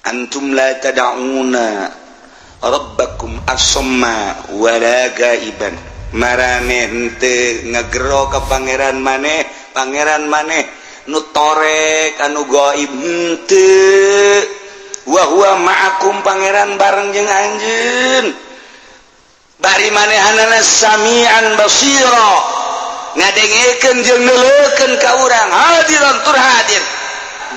Antum la tad'una rabbakum asamma wala gaiban. Maraneh henteu ngagero ka pangeran maneh, pangeran maneh nu torek, anu gaib henteu. Wa huwa ma'akum, pangeran bareng jeung anjeun, bari manehanana samian basira, ngadengekeun jeung neuleukeun ka urang, hadiran tur hadir.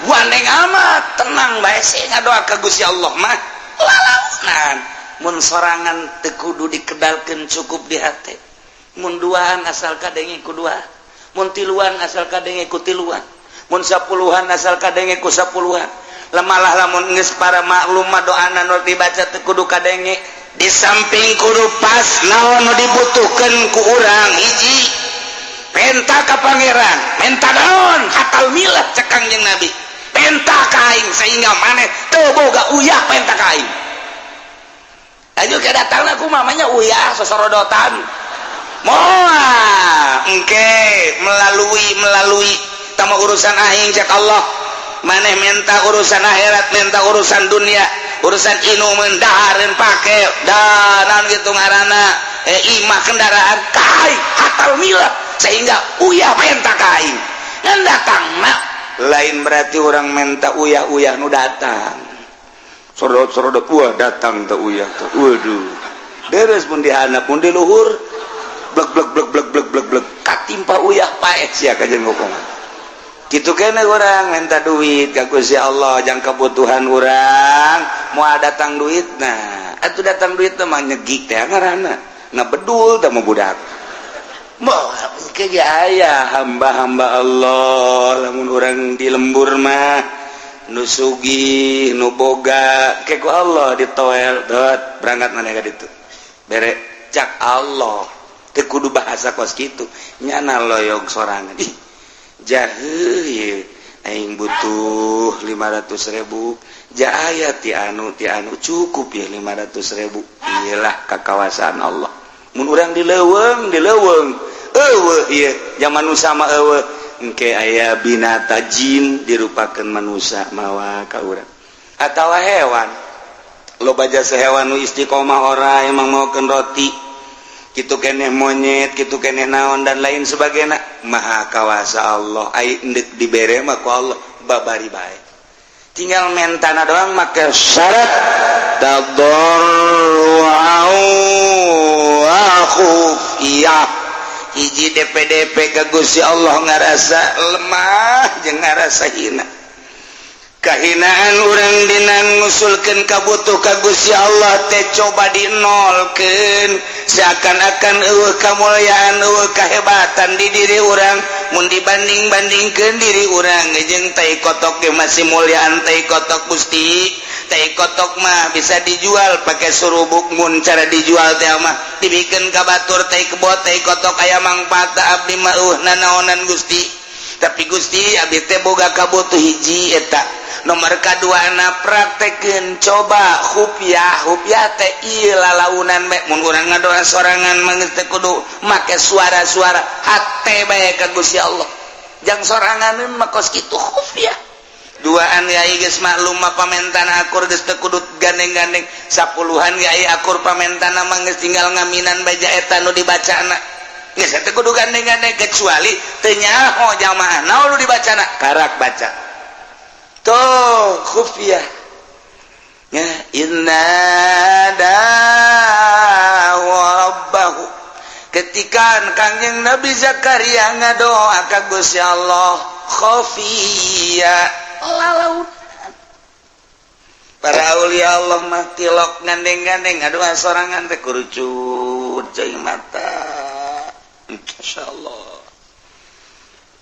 Gandeng amat, tenang bae sih ngadoa ka Gusti Allah mah lalaunan. Mun sorangan teu kudu dikedalkeun, cukup di hate. Mun duaan, asal kadenge ku dua. Mun tiluan, asal kadenge ku tiluan. Mun sapuluhan, asal kadenge ku sapuluhan. Lemalah lamun geus para maklum mah, doana nu dibaca teu kudu kadenge. Di samping kudu pas naon nu dibutuhkeun ku urang, hiji, penta ka pangeran, menta naon, hatal milah cek Kangjeng Nabi, penta ka aing sehingga maneh teu boga uyah, penta ka aing. Ayo ke datang aku mamanya uyah sosorodotan moal engke melalui melalui tama urusan aing. Cek Allah, maneh minta urusan akhirat, minta urusan dunia, urusan inuman, dahareun, pake dan gitu ngaranna, imah, kendaraan kai hatal milah sehingga uyah menta ka aing. Ngan datang mah lain berarti orang minta uyah-uyah nu datang sorodot-sorodot, wah, datang teh uyah tuh. Waduh, deres mun dihandap, mun di luhur blek blek blek blek blek blek blek, katimpa uyah, paeh sia kajen ngokongan. Gitu kene orang minta duit ka Gusti Allah jang kebutuhan orang, mau datang duit. Nah, atuh datang duit mah nyegik teh ngaranna, ngabedul teh mau budak mau ke aya hamba-hamba Allah. Lamun orang di lembur mah, nu sugih, nu boga, ke ku Allah ditoel, dot berangkat mana ka ditu, bere cak Allah. Teu kudu bahasa kos kitu, nyana loyog sorangan, ih jahe ye, aing butuh 500.000, ja aya ti anu ti anu, cukup ya 500.000. Iyalah kakawasaan Allah. Mun urang di leuweung, di leuweung eueuh ieu zaman manusia mah eueuh, engke aya binata jin dirupakeun manusia mawa ka urang atawa hewan. Loba jasa hewan nu istiqomah, ora emang maokeun roti kitu keneh, monyet kitu keneh, naon dan lain sebagainya. Maha kawasa Allah. Ai endek dibere mah ku Allah babari bae, tinggal mentana doang, make syarat tadarru'an wa khufiyah. Hiji, DPDP ke Gusti Allah ngarasa lemah jeung ngarasa hina. Kahinaan urang dina ngusulkeun kabutuh ka Gusti Allah teh coba dinolkeun, seakan-akan eueuh kamulyaan, eueuh kahebatan di diri urang. Mun dibanding-bandingkeun diri urang jeung tai kotok ge masih mulyaan tai kotok. Gusti, tai kotok mah bisa dijual pakai surubuk. Mun cara dijual teh mah dibikeun ka batur, tai kebo, tai kotok aya mangfaat. Abdi mah eueuh nanaonan, Gusti. Tapi Gusti, abdi teh boga kabutuh hiji eta. Nomor kadua na praktekeun, coba khufyah. Khufyah teh ieu lalaunan bae. Mun urang ngadoa sorangan mah geus teu kudu make suara-suara, hate bae ka Gusti Allah. Jang sorangan mah kos kitu khufyah. Duaan yai geus maklum mah, pamentana akur, geus teu kudu gandeng-gandeng. Sapuluhan yai akur pamentana mah, geus tinggal ngaminan baja eta nu dibacana, geus teu kudu gandeng-gandeng, kecuali teu nyaho jamaah naon nu dibacana, karak baca tuh khufyah ya. Inna rabbahu, ketika Kangjeng Nabi Zakaria ngadoa ka Gusti Allah khafiyya, lalaut. Para aulia Allah mah tilok gandeng-gandeng, ngadoa sorangan teh kurucut cai mata. Insyaallah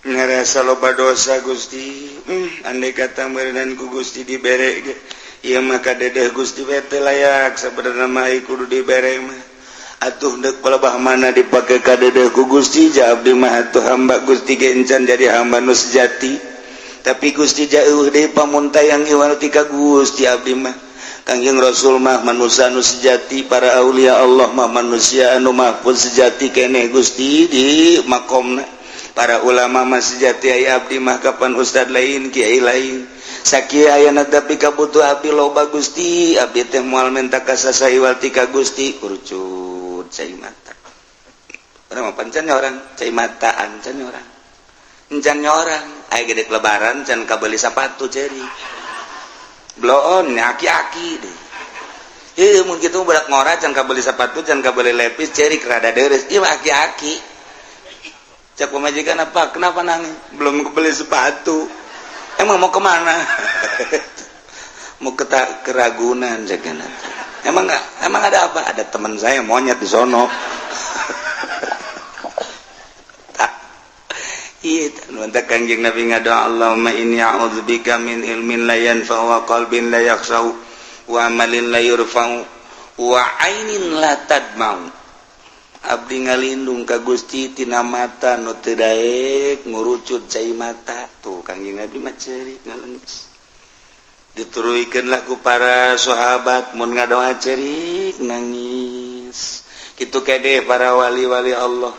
ngerasa loba dosa, Gusti. Andai kata meureunan ku Gusti dibere ge ieu mah kadedeh Gusti bete layak sebenarnya mah, kudu dibere mah atuh. Deuk palebah mana dipake kadedeh ku Gusti, ja abdi mah atuh hamba Gusti ge encan jadi hamba nu sejati. Tapi Gusti, jauh deui pamuntayang iwal ti ka Gusti abdi mah. Kangjeng Rasul mah manusia anu sejati, para aulia Allah mah manusia anu mahfuz sejati keneh Gusti di makomna, para ulama mah sejati, aya abdi mah kapan ustad lain, kiai lain. Sakieu ayana tapi kabutuh abdi loba Gusti, abdi teh moal menta ka saha iwal ti ka Gusti. Kurucut cai mata. Urang mah pancen orang cai mata ancan orang. Encan orang aya gede lebaran can kabeli sapatu ceri. Bloon aki-aki deh. Heuh mun kitu budak ngora can kabeli sepatu, can kabeli lepis, cerik rada deres. Ieu mah aki-aki. Cek pamajikan, "Apa? Kenapa nangis?" "Belum kebeli sepatu." "Emang mau kemana?" "Mau ke Ragunan," cek. "Emang enggak? Emang ada apa?" "Ada teman saya monyet di sono." Iya, mantap Kanjeng Nabi ngadoa, "Allahumma inni a'udzubika min ilmin la yanfa'u wa qalbin la yakhsha'u wa amalin la yurfa'u wa ainin la tadma'u." Abdi ngalindung ka Gusti tina mata nu teu daek ngurucut cai mata. Tuh, Kanjeng Nabi mah ceurik ngalengis. Dituruikeun lah ku para sahabat, mun ngadoa ceurik nangis. Kitu kede para wali-wali Allah.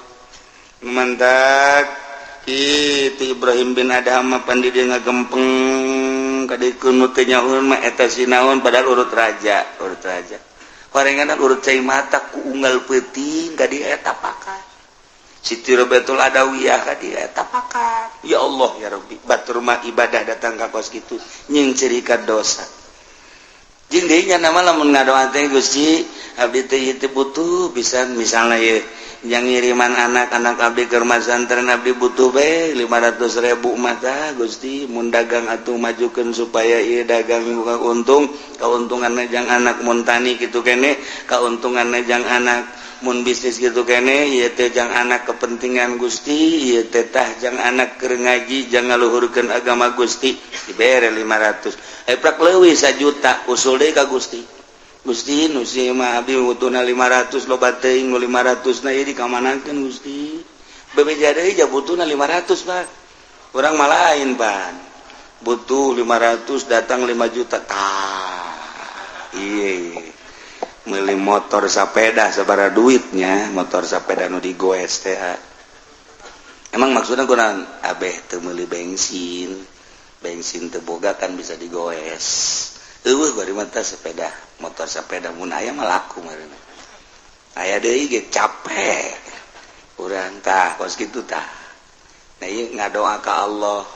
Mantak itu Ibrahim bin Adham mah pandi dia ngagempeng kadieu nu teu nyaun mah eta sinaon, padahal urut raja, urut raja. Horengan urut cai mata ku unggal peuting ka dieu eta pakat. Siti Robiatul Adawiyah ka dieu eta pakat. Ya Allah ya Rabbi, batur mah ibadah datang ka kos kitu nying cerika dosa. Jeung deui nya nama lamun ngadoa teh, "Gusti, abdi teh ieu teh butuh pisan," misalnya ye yang ngiriman anak-anak abdi ke rumah santren, "Abdi butuh be 500.000 mata Gusti, mun dagang atuh majukeun supaya ieu dagang buka untung, keuntungan jang anak, mun tani kitu kene keuntungan jang anak, mun bisnis gitu kene ieu teh jang anak kepentingan Gusti, ieu teh tah jang anak keur ngaji, jang ngaluhurkeun agama Gusti." Dibere 500, eh prak leuwih 1 juta, usul deui ka Gusti. "Gusti, nu si mah abdi butuhna 500, loba teuing nu 500 na, ieu dikamanakeun Gusti?" Bebeja deui ja butuhna 500, Pak. Urang mah lain pan, butuh 500 datang 5 juta. Tah, iya, meuli motor sepeda sabaraha duitnya, motor sepeda nu digoes teh. Emang maksudnya kunaon? Abeh teu meuli bensin, bensin teu boga kan bisa digoes. Eueuh bari mata sepeda, motor sepeda mun aya mah laku meureun. Aya deui ge capek urang. Tah, kos kitu tah. Nah, ieu ngadoa ka Allah.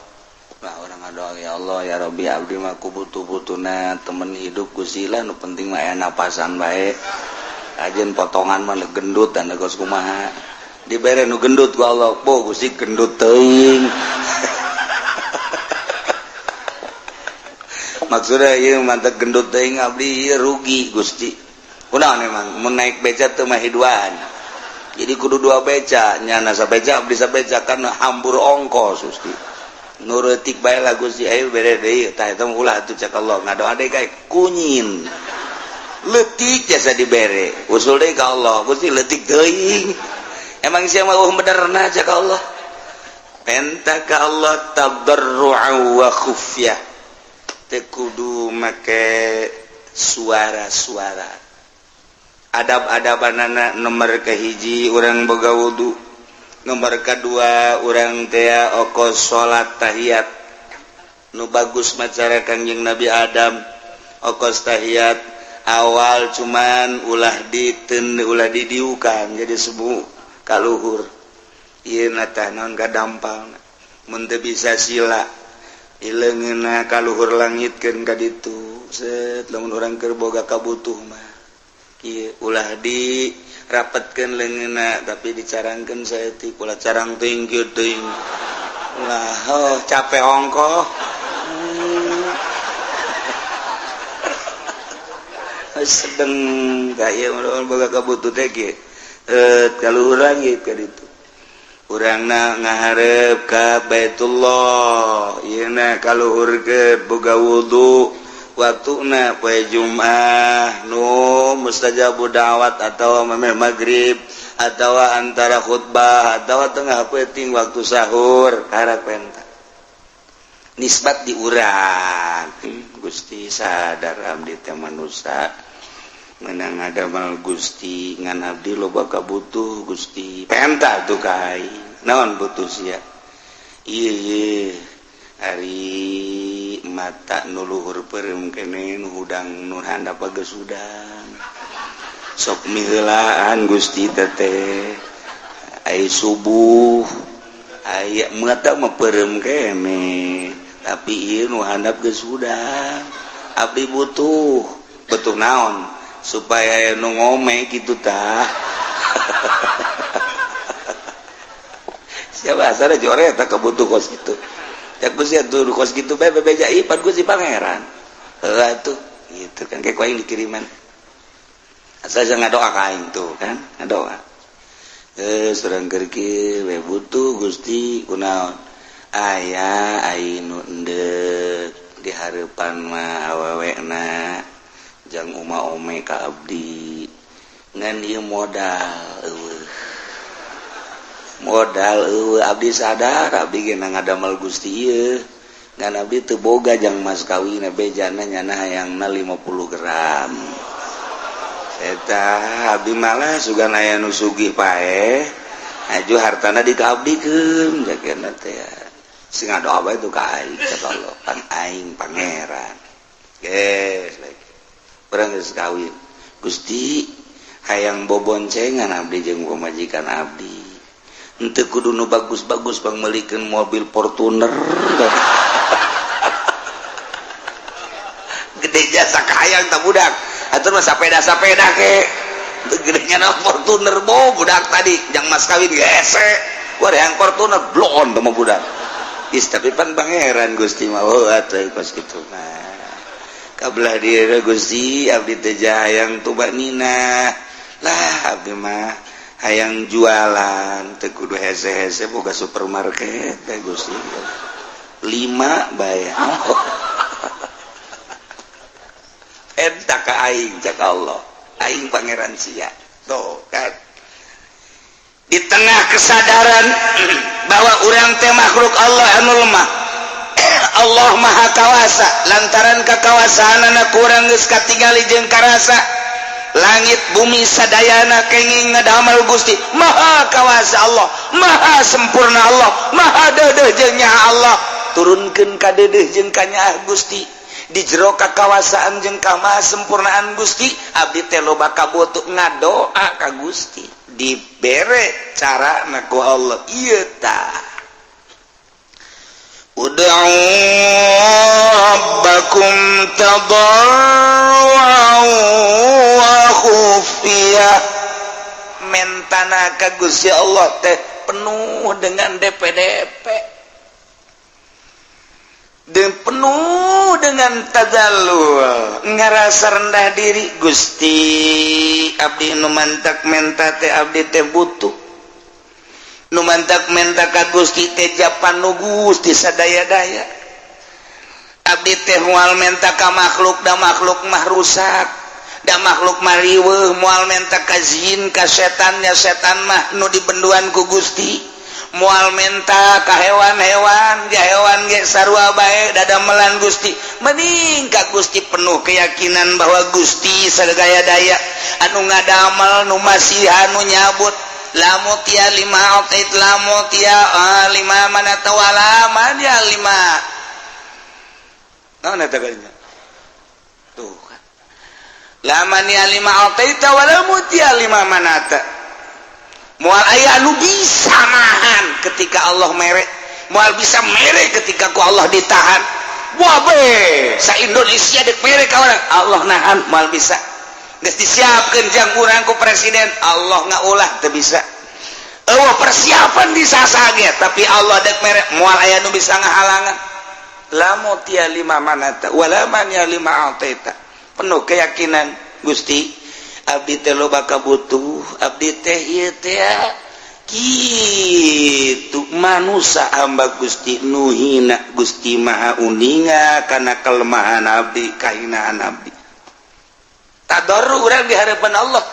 Nah, urang ngadoa, "Ya Allah ya Rabbi, abdi mah ku butuh-butuhna temen hidup Gusti lah, nu penting mah aya napasan bae. Ajeun potongan mah gendut dan kos kumaha." Dibere nu gendut ku Allah. "Bo Gusti, gendut teuing." Maksudnya ieu mantap gendut teuing, abdi ieu rugi Gusti. Kunaon emang mun naik beca teu mah hiduan? Jadi kudu dua beca, nyana sabeca, abdi sabeca, kan hambur ongkos Gusti. Nurutik bae lah Gusti, ayo bere deui. Tah, eta mah ulah atuh, cek Allah. Ngadoa deui kae kunyin. Leutik jasa dibere. Usul deui ka Allah, "Gusti, leutik teuing." "Emang sia mah eueuh benerna," cek Allah. Penta ka Allah tadarru'a wa khufyah. Teu kudu make suara-suara. Adab-adabanana, nomor kahiji urang boga wudu, nomor kedua urang teh okos salat tahiyat nu bagus macara Kangjeng Nabi Adam. Okos tahiyat awal cuman ulah diten, ulah didiukan, jadi sebu kaluhur ieu na tah naon kadampal. Mun teu bisa sila, ileungeunna kaluhur langitkeun ka ditu set. Lamun urang keur boga kabutuh mah kieu, ulah di rapetkeun leungeunna, tapi dicarangkeun saeutik, ulah carang teuing kieu teuing ulah. Oh, capek ongkoh. Sedeng kaya urang boga kabutuh teh kieu, kaluhur langit ka ditu. Urangna ngaharep ka Baitullah, ieu na kaluhur ke boga wudu. Waktuna poe Jumat nu mustajabu da'wat, atau memeh maghrib, atau antara khutbah, atau tengah peuting waktu sahur, karak penta nisbat di urang. "Gusti, sadar abdi teh manusia menang ada mal Gusti, ngan abdi loba kabutuh Gusti." Penta tuh kai naon butuh sia? Iya, Ari mata nu luhur peureum keneh, nu hudang, nu handap geus hudang. Sok miheulaan Gusti teteh. Ai subuh aya mata mah peureum keneh, tapi ieu nu handap geus hudang. Abdi butuh butuh naon supaya nu ngome kitu tah. Siapa asal jore tak kebutuh kos gitu ya. Gusti tuh kos gitu bae bebeja ipan Gusti Pangeran. Heeh tuh gitu kan, kayak aing dikiriman asal jangan ngadoa ka aing tuh kan, ngadoa surang keur we butuh Gusti kunaon aya aing nu endek di hareupan mah awewena jang uma ome ka abdi, ngan ieu modal eueuh, modal eueuh. Abdi sadar abdi ge ngadamel Gusti ieu, ngan abdi teu boga jang mas kawin. Bejana nyana hayangna 50 gram eta. Abdi malah sugan aya nu sugih paeh aju hartana dikaabdikeun jagana teh. Sing ngadoa bae tuh ka aing, cek Allah, pan aing pangeran. Geus lagi urang geus kawin, Gusti hayang boboncengan abdi jeung pamajikan abdi, henteu kudu nu bagus-bagus, pangmeulikeun mobil Fortuner gede jasa kahayang tah budak atuh mah, sapeda-sapeda ke gedenya na Fortuner bo budak tadi jang mas kawin gese wah yang Fortuner blon teh mah budak. Is tapi pan pangeran Gusti mah, oh atuh kos kitu mah kabelah diri Gusti. Abdi teh hayang tumanina lah, abdi mah hayang jualan teu kudu hese-hese, boga supermarket teh Gusti lima bae. Eta ka aing, cek Allah, aing pangeran sia tuh kan. Di tengah kesadaran bahwa urang teh makhluk Allah anu lemah, Allah Maha Kawasa. Lantaran kekawasaanana kurang geus katingali jeung karasa, langit bumi sadayana kenging ngadamel Gusti. Maha Kawasa Allah, Maha sempurna Allah, Maha deudeuh jeung nyaah Allah. Turunkeun ka deudeuh jeung ka nyaah Gusti. Di jero kakawasaan jeung kamasempurnaan Gusti, abdi teh loba kabutuh, ngadoa ka Gusti, dibere cara na ku Allah ieu tah: Ud'u rabbakum tadarruan wa khufiyah. Mentana ka Gusti Allah teh penuh dengan DPDP dan penuh dengan tadallul, ngerasa rendah diri. Gusti, abdi nu mantak menta teh abdi teh butuh, nu mantak menta ka Gusti teh japan nu Gusti sadaya-daya. Abdi teh moal menta ka makhluk, da makhluk mah rusak, da makhluk mah riweuh. Moal menta ka jin, ka setannya, setan mah nu dibenduan ku Gusti. Moal menta ka hewan-hewan, ja hewan ge sarua bae dadamelan Gusti. Mending ka Gusti, penuh keyakinan bahwa Gusti sagaya daya anu ngadamel, nu masihan, nu nyabut. La mu'tiya lima a'tait, la mu'tiya lima mana'ta wala mani'a lima. Naon eta kalinya tuh kan, la mani'a lima a'taita wala mu'tiya lima mana'ta. Moal aya anu bisa nahan ketika Allah mere, moal bisa mere ketika ku Allah ditahan. Wah be sa Indonesia dek mere ka urang, Allah nahan, moal bisa. Geus disiapkeun jang urang ku presiden, Allah ngaulah, teu bisa. Eueuh persiapan di sasage, tapi Allah dek mere, moal aya nu bisa ngahalangan. La mu'tiya lima mana'ta wala mani'a lima a'taita. Penuh keyakinan, Gusti, abdi teh loba kabutuh, abdi teh ieu teh kitu manusa, hamba Gusti nu hina. Gusti Maha uninga kana kelemahan abdi, kahinaan abdi. Tadarru urang di hadapan Allah,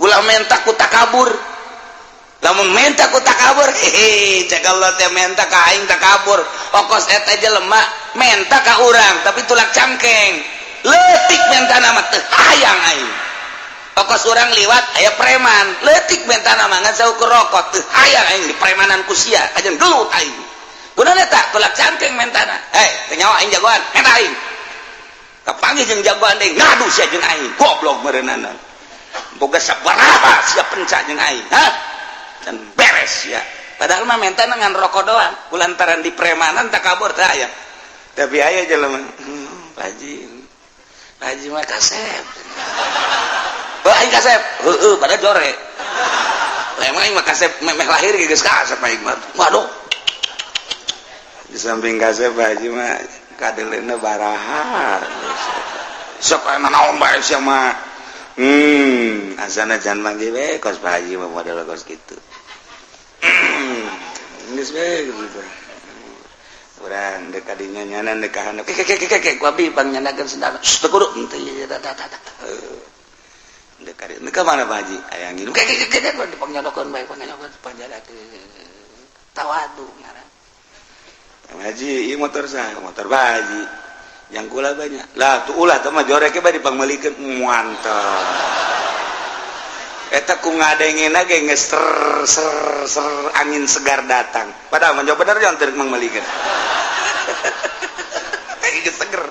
ulah menta ku takabur. Lamun menta ku takabur, hehe, cek Allah teh, menta ka aing takabur, okos eta jelema menta ka urang tapi tulak cangkeng, leutik menta nama, teu hayang aing. Okos urang liwat aya preman leutik menta nama ngan saukur rokok, teu hayang aing di premanan ku sia, kajeun gelut aing. Kunaon eta tulak cangkeng mentana. Hei, teu nyawa aing jagoan, menta aing. Kapanggih jeung jagoan deui ngadu sia jeung aing. Goblok meureunana. Boga sabaraha sia penca jeung aing, hah? Dan beres ya. Padahal mah mentana ngan rokok doang. Kulantaran di premanan takabur teh aya. Tapi aya jelema. Pak Haji. Pak Haji mah kasep. Heuh aing kasep. Heueuh pada jore. Lah emang aing mah kasep memeh lahir geus kasep aing mah. Waduh. Di samping kasep Pak Haji mah kadeleuna baraha. Sok aya naon bae sia mah. Asana jangan manggil we kos Pak Haji mah model kos kitu. Geus we gitu. Urang deuk ka dinya nyanan deuk ka handap. Ke ke ke ke ku abi pangnyandakeun sendal. Teu kudu henteu ieu tah tah tah. Deuk ka dieu ka mana Pak Haji? Aya nginum. Ke ke ke ke dipangnyodokeun bae pangnyodokeun panjadakeun. Tawadu ngaran. Pak Haji, ieu motor saha? Motor Pak Haji. Yang kula banyak. Lah tuh ulah teh mah joreke bae dipangmeulikeun. Mantap. Eta ku ngadengena ge geus ser ser ser angin segar datang. Padahal mah bener jangan teu mangmeulikeun. Geus seger.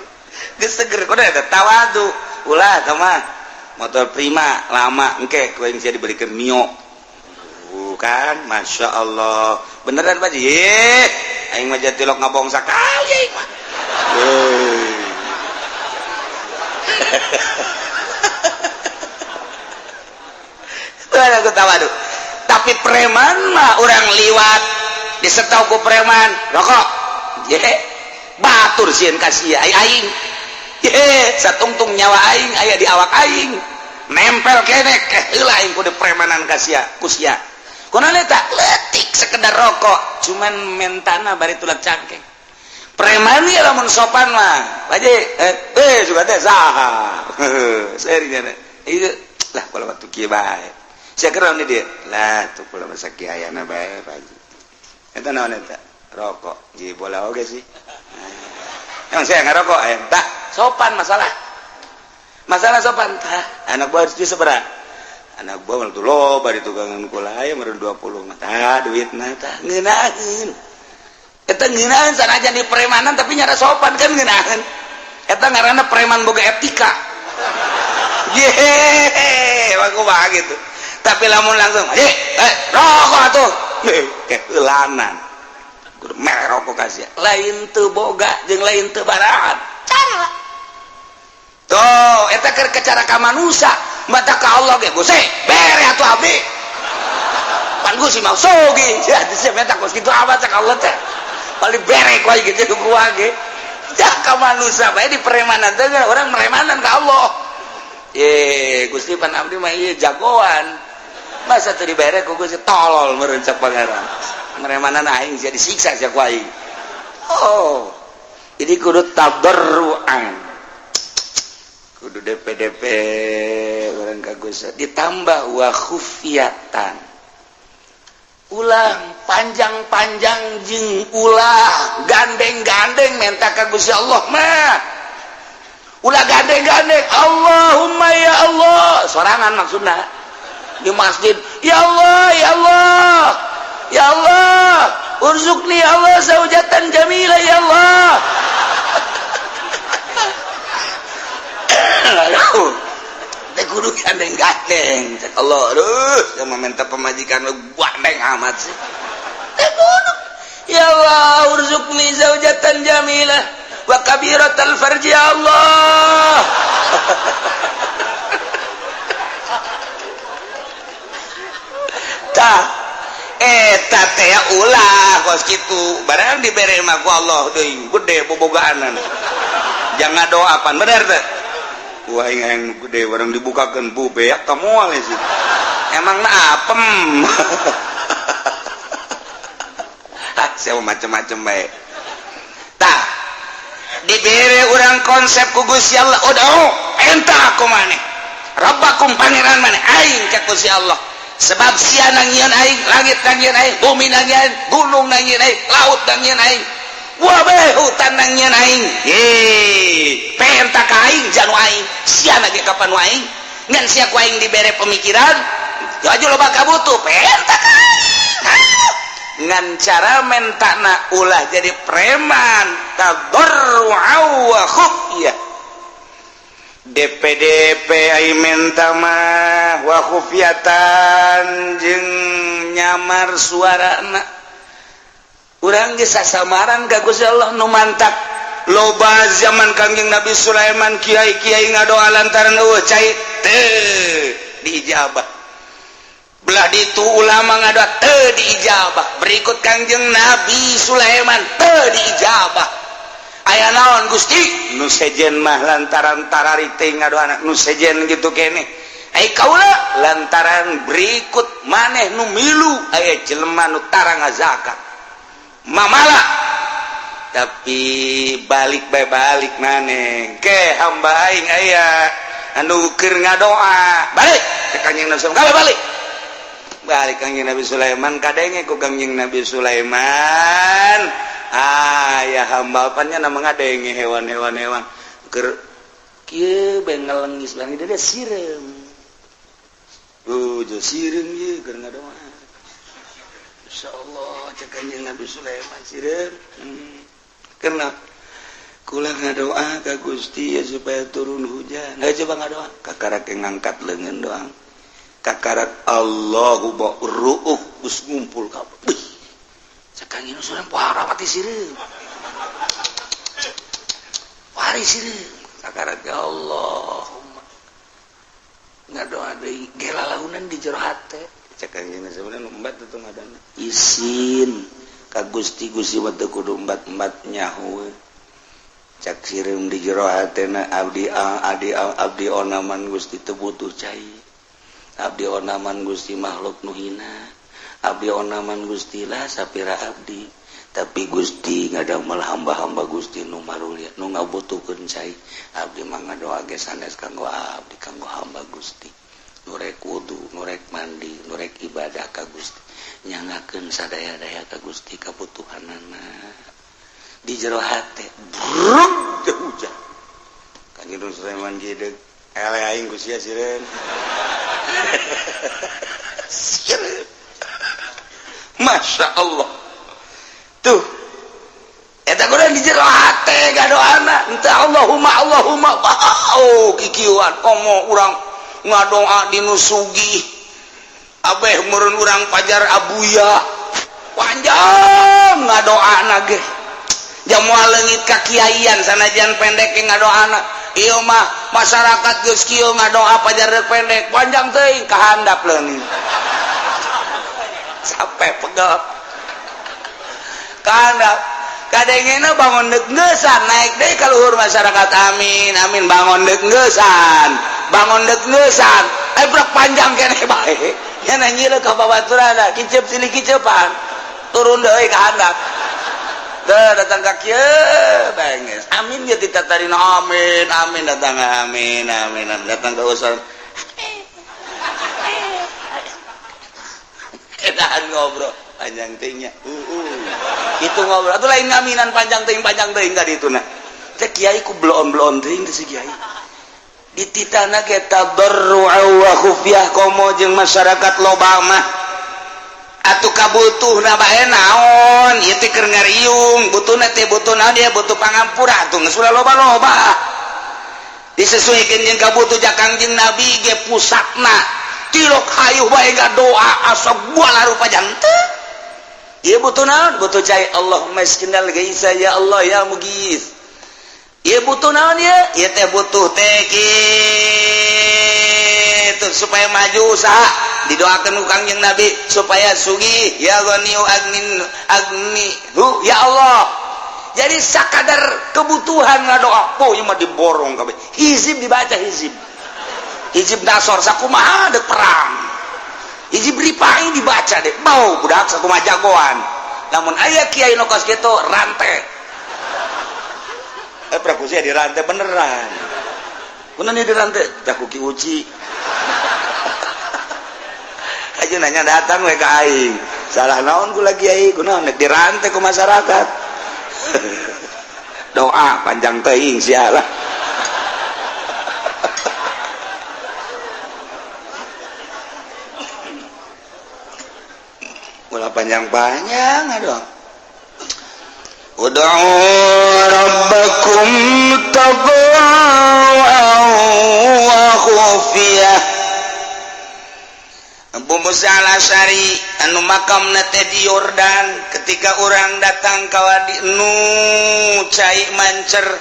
Geus seger kudu eta tawadu. Ulah teh mah motor Prima lama engke ku aing sia dibelikeun Mio. Bukan, Masya Allah. Beneran Pak Haji? Aing mah jatilok ngabong sakali aing mah. Aku tawadu. Tapi preman mah orang liwat disetau ku preman rokok. Ye, batur sieun ka sia aing. Ye, satungtung nyawa aing aya di awak aing. Nempel kene keh heula aing kudu premanan ka sia, ku sia. Kunaon eta? Leutik sekedar rokok, cuman mentana bari tulak cangkeng. Preman ieu lamun sopan mah. Pak Haji, juga teh saha. Serinya. Ieu lah kalau waktu kieu bae. Sia keur naon dia? Lah tuh kula mah sakiayana bae Pak Haji. Eta naon eta? Rokok. Ji bola oge sih. Emang saya ngarokok aya tak sopan masalah. Masalah sopan tah. Anak buah harus sabaraha? Anak buah mah tuh loba di tukangan kula aya meureun 20 mah. Tah duitna tah ngeunaheun. Eta ngeunaheun sanajan di premanan tapi nyara sopan kan ngeunaheun. Eta ngaranna preman boga etika. Yehehe, aku mah gitu. Tapi lamun langsung, rokok atuh. Keulanan. Kudu mere rokok ka sia. Lain teu boga jeung lain teu barahan. Cara. Tuh, eta keur cara ka manusia, mata ka Allah ge Gusti, bere atuh abdi. Pan Gusti mah sogi. Sia sia menta kos kitu amat cak Allah teh. Paling bere ku aing gitu ku ge. Cak ka manusia bae di premanan teh urang meremanan ka Allah. Ye, Gusti pan abdi mah ieu jagoan. Masa teu dibere ku Gusti tolol meureun cak pangeran. Meremanan aing sia disiksa sia ku aing. Oh. Jadi kudu tadarruan. Kudu DPDP urang ka Gusti ditambah wa khufiyatan. Ulah panjang-panjang jeung ulah gandeng-gandeng menta ka Gusti Allah mah. Ulah gandeng-gandeng Allahumma ya Allah sorangan maksudna di masjid ya Allah ya Allah ya Allah urzuqni ya Allah zaujatan jamila ya Allah. Aduh teh kudu gandeng-gandeng cek Allah aduh yang meminta pemajikan lu gandeng amat sih teh kudu ya Allah urzuqni zaujatan jamilah wa kabiratal farji ya Allah. Tah eta teh ulah kos kitu barang dibere mah ku Allah deui gede bobogaanan jangan doa pan bener teh wah aing gede barang dibukakeun bu beak ka moal sih emang na apem. Ah sia macem-macem bae tah dibere urang konsep ku Gusti Allah udah enta aku maneh Rabbakum pangeran maneh aing ka Gusti Allah sebab sia nangieun aing langit nangieun aing bumi nangieun gunung nangieun aing laut nangieun aing wabe hutan nangieun aing ye penta ka aing janu aing sia lagi kapan aing ngan sia ku aing dibere pemikiran ya aja loba kabutuh penta ka aing. Ngan cara mentakna ulah jadi preman, tadarru'a wa khufyah. DPDP ai menta mah wa khufyatan jeung nyamar suarana. Urang geus sasamaran ka Gusti Allah nu mantak loba zaman Kangjeng Nabi Sulaiman kiai-kiai ngadoa lantaran eueuh cai teu diijabah. Belah ditu ulama ngadoa teu diijabah. Berikut Kangjeng Nabi Sulaiman teu diijabah. Aya naon Gusti? Nu sejen mah lantaran tarari teh ngadoana nu sejen gitu keneh. Ai kaula lantaran berikut maneh nu milu aya jelema nu tara ngazakat. Mamala tapi balik bae balik maneh ke hamba aing aya anu keur ngadoa balik ke Kangjeng Nabi Sulaiman balik balik Kangjeng Nabi Sulaiman kadenge ku Kangjeng Nabi Sulaiman aya hamba apanya nama ngadenge hewan-hewan hewan keur kieu bae ngelengis bang dia sireum jo sireum ieu keur ngadoa. Insyaallah cek Kanjeng Nabi Sulaiman sireum. Karena kula ngadoa ka Gusti ya supaya turun hujan. Nah, coba ngadoa kakarak ngangkat leungeun doang. Kakarak Allahu ba'ruuh geus ngumpul kabeh. Cek Kanjeng Nabi Sulaiman parah pati sireum. Pari sireum. Kakarak ya Allahumma. Ngadoa deui gelalaunan di jero hate. Cek Kangjeng Nabi Sulaiman embat tuh ngadana. Isin ka Gusti Gusti mah teu kudu embat-embat nyaho. Cak sireum di jero hatena abdi abdi abdi onaman Gusti teu butuh cai. Abdi onaman Gusti makhluk nu hina. Abdi onaman Gusti lah sapira abdi. Tapi Gusti ngadamel hamba-hamba Gusti nu marulia nu ngabutuhkeun cai. Abdi mah ngadoa ge sanes kanggo abdi kanggo hamba Gusti. Nurek wudu, nurek mandi, nurek ibadah ka Gusti. Nyangakeun sadaya-daya ka Gusti kabutuhanana. Di jero hate bruk teu hujan. Kanjeng Sulaiman gideg, eleh aing ku sia sireun. Sireun. Masya Allah. Tuh. Eta kudu di jero hate gadoana. Henteu Allahumma Allahumma oh kikieuan komo urang ngadoa di nu sugih abeh meureun urang pajar abuya panjang ngadoana ge jamoal leungit ka kiaian sanajan pendek ge ngadoana ieu mah masyarakat geus kieu ngadoa pajar deuk pendek panjang teuing ka handap leungit sampai pegel ka handap kadengena bangun deuk ngeusan naik deui ka luhur masyarakat amin amin bangun deuk ngeusan bangun deuk ngeusan eh brek panjang keneh bae nya nyileuh ka babaturana kiceup silih kiceupan turun deui ka handap teu datang ka kieu bae geus amin ge ditatarina amin amin datang amin amin datang ka usan edahan ngobrol panjang teuing nya itu ngobrol atuh lain ngaminan panjang teuing ka dituna teh kiai ku bloon-bloon teuing teh si kiai dititana ge tadarru'a wa khufyah komo jeung masyarakat loba mah atuh kabutuhna bae naon ieu teh keur ngariung butuhna teh butuh naon dia butuh pangampura atuh geus ulah loba-loba disesuaikan jeung kabutuh ja Kangjeng Nabi ge pusatna tilok hayuh bae ngadoa asa buala rupa janten ieu butuh naon butuh cai Allahumma iskinal gaisa ya Allah ya mugis. Ieu butuh naon ieu? Ieu teh butuh teh kitu supaya maju usaha didoakeun ku Kangjeng Nabi supaya sugih ya ghaniyu agnin agni hu ya Allah. Jadi sakadar kebutuhan ngadoa po ieu mah diborong kabeh. Hizib dibaca hizib. Hizib nasor sakumaha deuk perang. Hizib ripai dibaca deh. Bau budak sakumaha jagoan. Lamun aya kiai nu kos kitu rantai. Prabu sia dirantai beneran. Kunaon ieu dirantai? Tah ku Ki Uci. Aja nanya datang we ka aing. Salah naon ku lagi kiai? Kunaon nek dirantai ku masyarakat. Doa panjang teuing sia lah. Ulah Ulah panjang-panjang, aduh. Ud'u rabbakum tadarruan wa khufiyah. Abu Musa al-Asy'ari anu makamna teh di Yordan, ketika orang datang ka wadi nu cai mancer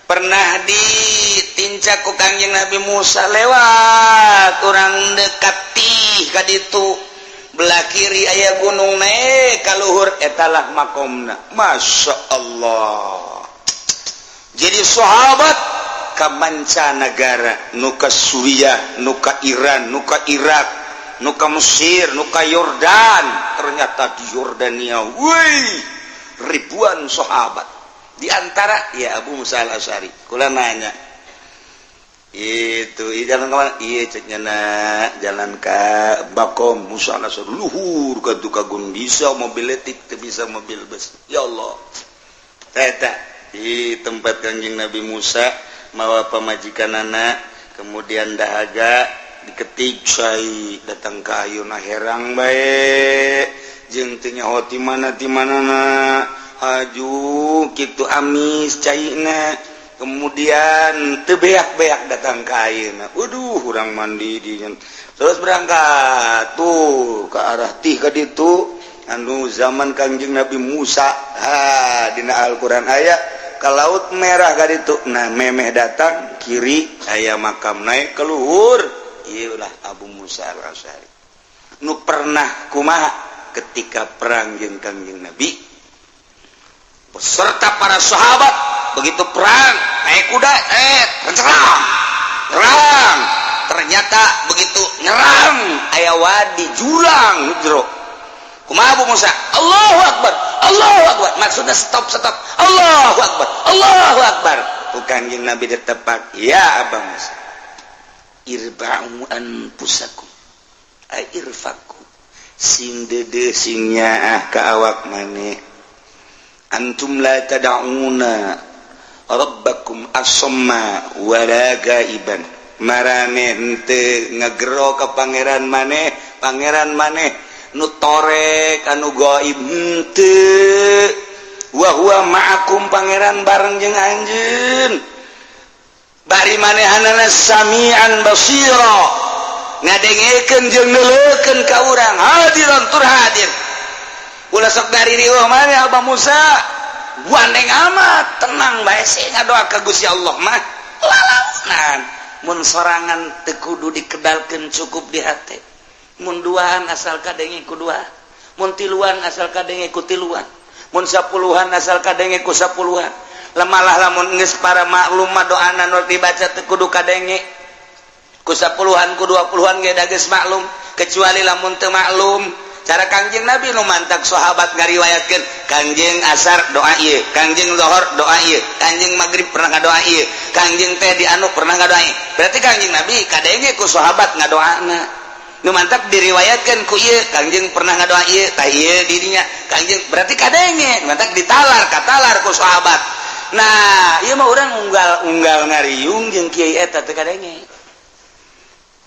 pernah ditincak ku Kangjeng Nabi Musa lewat, orang dekati ka ditu, belah kiri aya gunung, naik ka luhur, etalah makomna. Masya Allah, jadi sahabat ka mancanagara, nu ka Suriah, nu ka Iran, nu ka Irak, nu ka Mesir, nu ka Yordan. Ternyata di Yordania, wih, ribuan sahabat, di antara ya Abu Musa al-Asy'ari. Kula nanya itu, iya, jalan kemana? Iya, ceknya na jalan ke Bakom Musa al-Asy'ari, luhur ke Tukagun, bisa mobil letik teu, bisa mobil bus. Ya Allah, eta di tempat Kanjeng Nabi Musa mawa pamajikanana, kemudian dahaga diketik cai datang ke ayeuna, herang bae jeung teu nyaho ti mana ti manana, haju kitu amis caina, kemudian teu beak-beak datang ke ayeuna. Waduh, urang mandi di terus berangkat tuh ke arah tih ka ditu anu zaman Kangjeng Nabi Musa. Ha, dina Al-Qur'an aya ke Laut Merah ka ditu. Nah, memeh datang kiri aya makam, naik ke luhur, ieulah Abu Musa al-Asy'ari nu pernah kumaha ketika perang jeung Kangjeng Nabi beserta para sahabat. Begitu perang naik kuda, serang nyerang, ternyata begitu nyerang aya wadi, jurang jero. Kumaha Abu Musa? Allahu Akbar, Allahu Akbar, maksudnya stop, stop, Allahu Akbar, Allahu Akbar. Bukan yang Nabi ditepak, ya Abang Musa, irba'u anfusakum ay irfaku, sing dede, sing nyaah ka awak maneh, antum la tad'una rabbakum asamma wala gaiban. Marane henteu ngagero ka pangeran maneh, pangeran maneh nu torek, anu gaib henteu. Wa huwa ma'akum, pangeran bareng jeung anjeun, bari manehanana samian basira, ngadengekeun jeung neuleukeun ka urang, hadiran tur hadir. Ulah sok dari riweuh maneh, Abah Musa gandeng amat, tenang bae sih, ngadoa ka Gusti Allah mah lalaunan. Mun sorangan teu kudu dikedalkeun, cukup di hate. Mun duaan asal kadenge ku dua, mun tiluan asal kadenge ku tiluan, mun sapuluhan asal kadenge ku sapuluhan. Lemalah lamun geus para maklum mah, doana nu dibaca teu kudu kadenge ku sapuluhan, ku 20-an ge da geus maklum, kecuali lamun teu maklum cara Kangjeng Nabi. Nu mantak sahabat ngariwayatkeun, Kangjeng asar doa ieu, Kangjeng lohor doa ieu, Kangjeng maghrib pernah ngadoa ieu, Kangjeng teh di anu pernah ngadoa ieu. Berarti Kangjeng Nabi kadenge ku sahabat ngadoana. Nu mantak diriwayatkan ku ieu, Kangjeng pernah ngadoa ieu, tah ieu dirinya Kangjeng, berarti kadenge, mantak ditalar katalar ku sahabat. Nah, ieu mah urang unggal-unggal ngariung jeung kiai eta teu kadenge.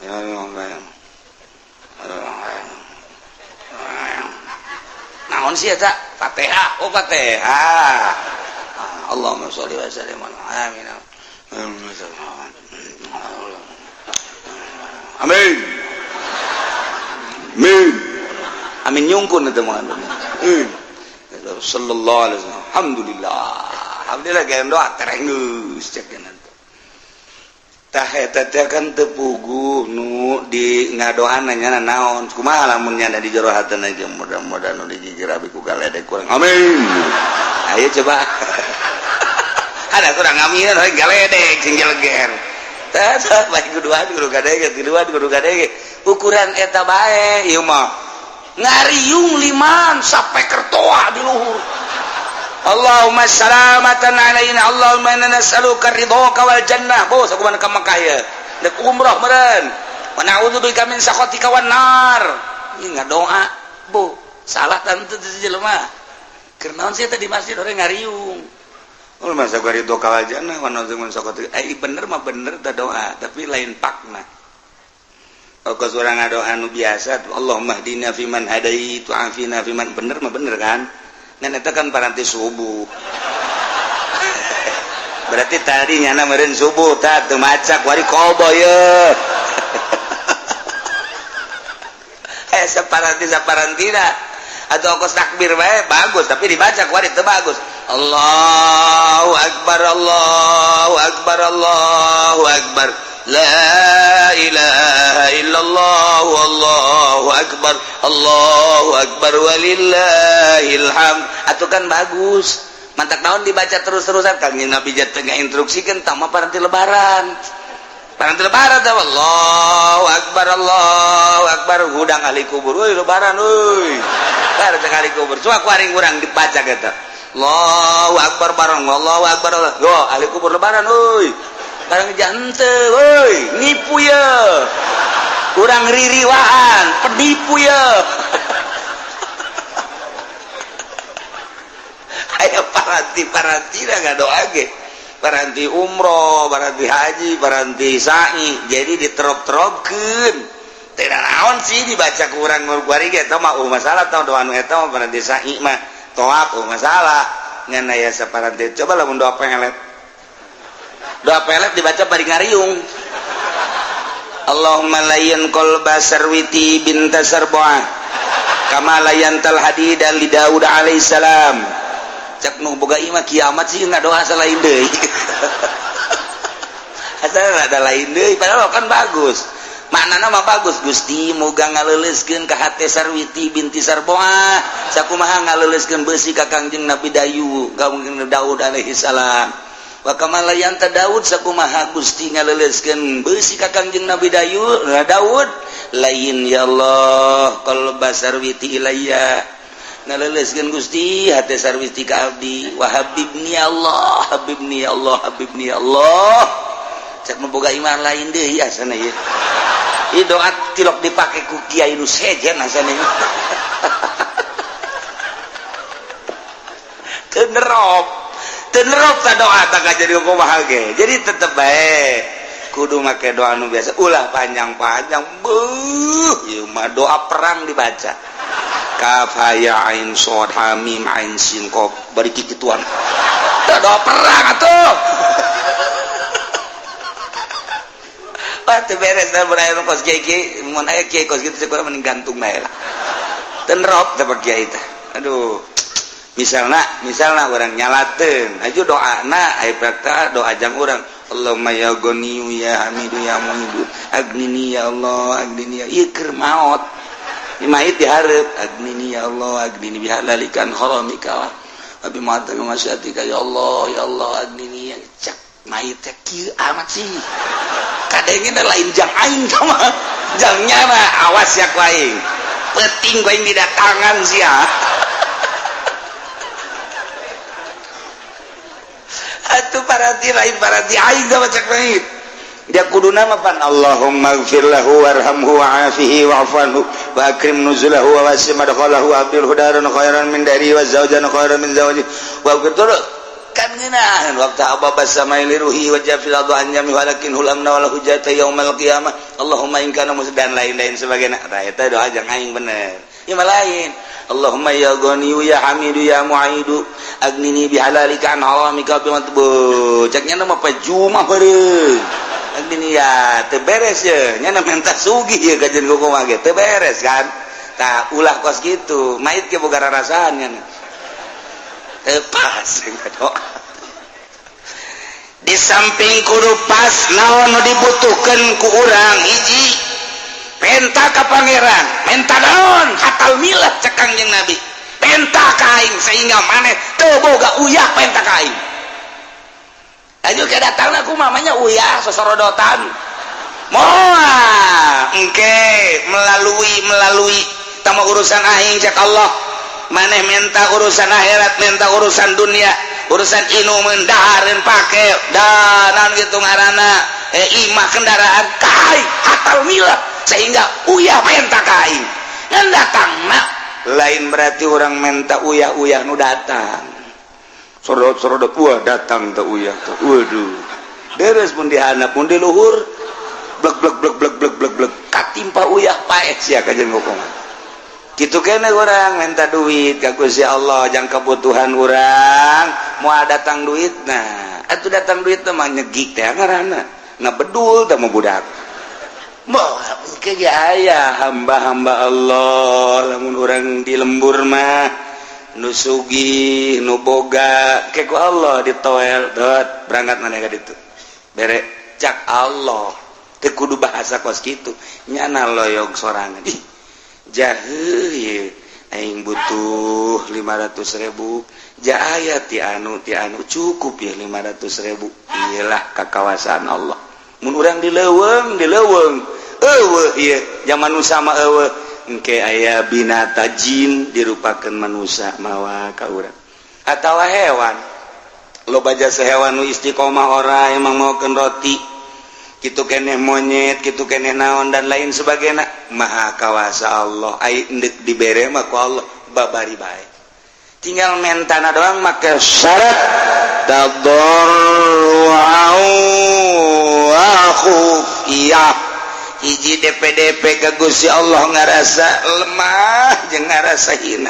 Ya, ya, ya. Naon sih eta? Fatihah. Oh, Fatihah. Allahumma sholli wa sallim ala, amin. Amin. Amin. Amin nyungkun eta mah. Amin. Sallallahu alaihi wasallam. Alhamdulillah. Alhamdulillah gaya doa tereng geus cek. Tah, eta teh kan teu puguh nu di ngadoana nya naon, kumaha lamun nya di jero hatena aja, mudah-mudahan nu digigir abi ku galedek kurang, amin. Ayo coba ada kurang amin galedek sing jeleger. Tah, bae kuduan kudu kadenge, tiluan kudu kadenge, ukuran eta bae. Ieu mah ngariung liman sampai kertoa di luhur. Allahumma salamatan alaina, Allahumma inna nas'aluka ridhoka wal jannah. Bos, aku mana ka Mekah ya, dek umroh meureun. Wa na'udzubika min sakhatika wan nar. Ieu ngadoa, bu salah tentu jelema. Keur naon sih teh di masjid orang ngariung? Oh, masa gua ridho wal jannah wa na'udzu min sakhatika. Eh, bener mah bener teh doa, tapi lain pakna. Kos urang ngadoa nu biasa, Allahumma hdina fiman hadait wa afina fiman, bener mah bener kan? Ngan eta kan paranti subuh. Berarti tadi nyana meureun subuh tah teu maca kuari kobo ye. Saparanti saparantina atau kos takbir bae bagus tapi dibaca kuari teu bagus. Allahu akbar, Allahu akbar, Allahu akbar. La ilaha illallah, wallahu akbar, Allahu akbar, walillahil hamd. Atuh kan bagus. Mantak naon dibaca terus-terusan Kangjeng Nabi tengah instruksikeun tah mah paranti lebaran. Paranti lebaran teh Allahu akbar, Allahu akbar, hudang ahli kubur. Euy lebaran euy. Bar cek ahli kubur. Coba ku aring urang dibaca eta. Allahu akbar bareng Allahu akbar. Yo ahli kubur lebaran euy. Barang jante woi nipu ya kurang ririwaan penipu ya. Ayo paranti paranti dah nggak doa ge paranti umroh, paranti haji, paranti sa'i, jadi diterop-teropkeun teu naon sih dibaca kurang ngurguari ge eta mah masalah tah doa nu eta mah paranti sa'i mah toap masalah ngan aya saparanti coba lamun doa pelet. Doa pelet dibaca bari ngariung. Allahumma layyan qalba sarwiti binta sarbuah kama layyantal hadida li Daud alaihissalam. Cek nu boga imah kiamat sih ngadoa selain deui. Asal ada lain deui padahal kan bagus. Maknana mah bagus Gusti moga ngaleuleuskeun ka hate Sarwiti binti Sarbuah sakumaha ngaleuleuskeun beusi ka Kangjeng Nabi Dayu Kangjeng Daud alaihissalam. Wa kama layanta Daud sakumaha Gusti ngaleuleuskeun beusi ka Kangjeng Nabi Dayu Daud lain ya Allah qalba sarwiti ilayya ngaleuleuskeun Gusti hate sarwiti ka abdi wa habibni ya Allah habibni ya Allah habibni ya Allah. Cek nu boga iman lain deui asana ieu. Ieu doa tilok dipake ku kiai nu sejen asana ieu. Teu nerop. Tenerop ta doa tak jadi kumaha ge. Jadi tetep bae kudu make doa nu biasa ulah panjang-panjang. Beuh, ieu mah doa perang dibaca. Kaf ha ya ain shad ha mim ain sin qaf bari kikituan. Doa perang atuh. Wah teu beres da mun aya kos kiai mun aya kiai kos kitu kurang mending gantung bae lah. Tenerop teh kiai teh. Aduh. Misalnya orang nyalaten aja doa na ayo prakta doa jang orang Allahumma ya ghaniyu ya hamidu ya muhidu agnini ya Allah agnini ya ieu keur maot mayit dihareup agnini ya Allah agnini bihalalikan haramika wa bi ma'ataka masyatika ya Allah ya Allah agnini ya cak mayit teh kieu amat sih kadengena lain jang aing mah jang nyana awas ya ku aing penting ku aing didatangan sia. Atuh paranti lain paranti aing da cek mayit dia kudu nama pan Allahumma ighfir lahu warhamhu wa'afihi wa'fu anhu wa akrim nuzulahu wa wasi' madkhalahu wa abdil hudaran khairan min dari wa zawjan khairan min zawji wa betul kan ngeunaheun waktu ababa samai liruhi wa jafil adu an jami walakin hulamna wal hujjata yaumal qiyamah Allahumma in kana dan lain-lain sebagainya. Tah eta doa jang aing bener ieu mah lain. Allahumma ya ghaniyu ya hamidu ya mu'idu agnini bihalalika an haramika bi matbu cek nya mah pajumah beureum agnini ya teu beres ye nya menta sugih ye kajeun kumaha ge teu beres kan tah ulah kos kitu mayit ge boga rarasaan nya teu pas doa. Di samping kudu pas naon nu dibutuhkeun ku urang hiji penta ka pangeran menta naon hatal milah cek Kangjeng Nabi penta ka aing sehingga maneh teu boga uyah penta ka aing. Ayo ke datangna ku mamanya uyah sosorodotan moal engke melalui tama urusan aing cek Allah maneh menta urusan akhirat menta urusan dunia urusan inumeun dahareun pake danan gitu ngaranna imah kendaraan ka aing hatal milah sehingga uyah menta ka aing ngan datangna lain berarti orang menta uyah-uyah nu datang sorot-sorot wah datang teh uyah teh waduh deres pun dihandap pun di luhur blek blek blek blek blek blek blek. Katimpa uyah, paeh sia kajeun hukuman. Kitu keneh urang minta duit ka Gusti Allah jang kebutuhan urang, moal datang duit. Nah, atuh datang duit mah nyegik teh ngaranna, ngabedul teh mah budak. Moal ke aya hamba-hamba Allah lamun urang di lembur mah nu sugih, nu boga, ke ku Allah ditoel, dot berangkat mana ka ditu. Bere cak Allah teu kudu bahasa kos kitu, nyana loyog sorangan. Ih, jahe ye, aing butuh 500.000, ja aya ti anu ti anu, cukup ya 500.000. Iyalah kakawasaan Allah. Mun urang di leuweung, di leuweung eueuh ieu zaman nu sama eueuh, engke aya binata jin dirupakeun manusia mawa ka urang atawa hewan. Loba jasa hewan nu istiqomah, ora emang maokeun roti kitu keneh, monyet kitu keneh, naon dan lain sebagainya. Maha kawasa Allah. Ai endek dibere mah ku Allah babari bae, tinggal mentana doang, make syarat tadarru'an wa khufiyah. Hiji DPDP ke Gusti Allah ngarasa lemah jeung ngarasa hina.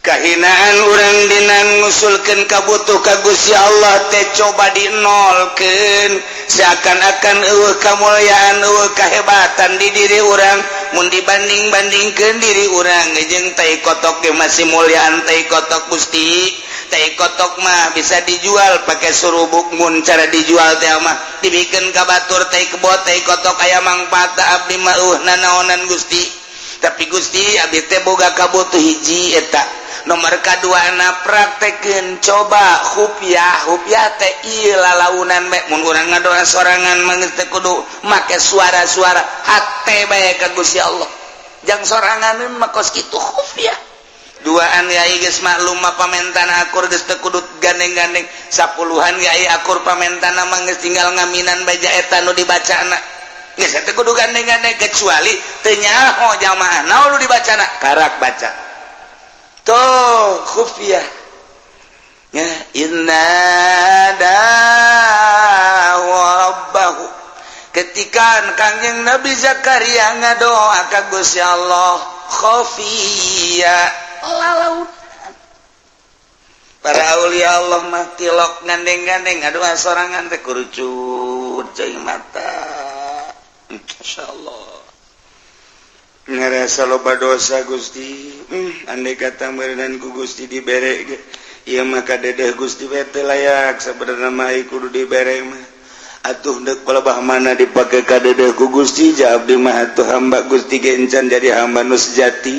Kahinaan urang dina ngusulkeun kabutuh ka Gusti Allah teh coba dinolkeun, seakan-akan eueuh kamulyaan, eueuh kahebatan di diri urang. Mun dibanding-bandingkeun diri urang jeung tai kotok ge masih mulyaan tai kotok. Gusti, tai kotok mah bisa dijual pakai surubuk. Mun cara dijual teh mah dibikeun ka batur tai kebo, tai kotok aya mangfaat. Abdi mah eueuh nanaonan, Gusti. Tapi Gusti, abdi teh boga kabutuh hiji eta. Nomor kadua na praktekeun coba khufyah. Khufyah teh ieu lalaunan bae. Mun urang ngadoa sorangan mah geus teu kudu make suara-suara, hate bae ka Gusti Allah. Jang sorangan mah kos kitu khufyah. Duaan yai geus maklum mah pamentana akur, geus teu kudu gandeng-gandeng. Sapuluhan yai akur pamentana mah geus tinggal ngaminan baja eta nu dibacana, geus teu kudu gandeng-gandeng, kecuali teu nyaho jamaah naon nu dibacana, karak baca tuh khufyah ya. Inna rabbahu, ketika Kangjeng Nabi Zakaria ngadoa ka Gusti Allah khafiyya, lalaut. Para aulia Allah mah tilok gandeng-gandeng, ngadoa sorangan teh kurucut cai mata. Insyaallah ngerasa loba dosa, Gusti. Andai kata meureunan ku Gusti dibere ge ieu mah kadedeh Gusti teh layak sabenerna mah, kudu dibere mah. Atuh deuk palebah mana dipake kadedeh ku Gusti? Ja abdi mah atuh hamba Gusti ge encan jadi hamba nu sejati,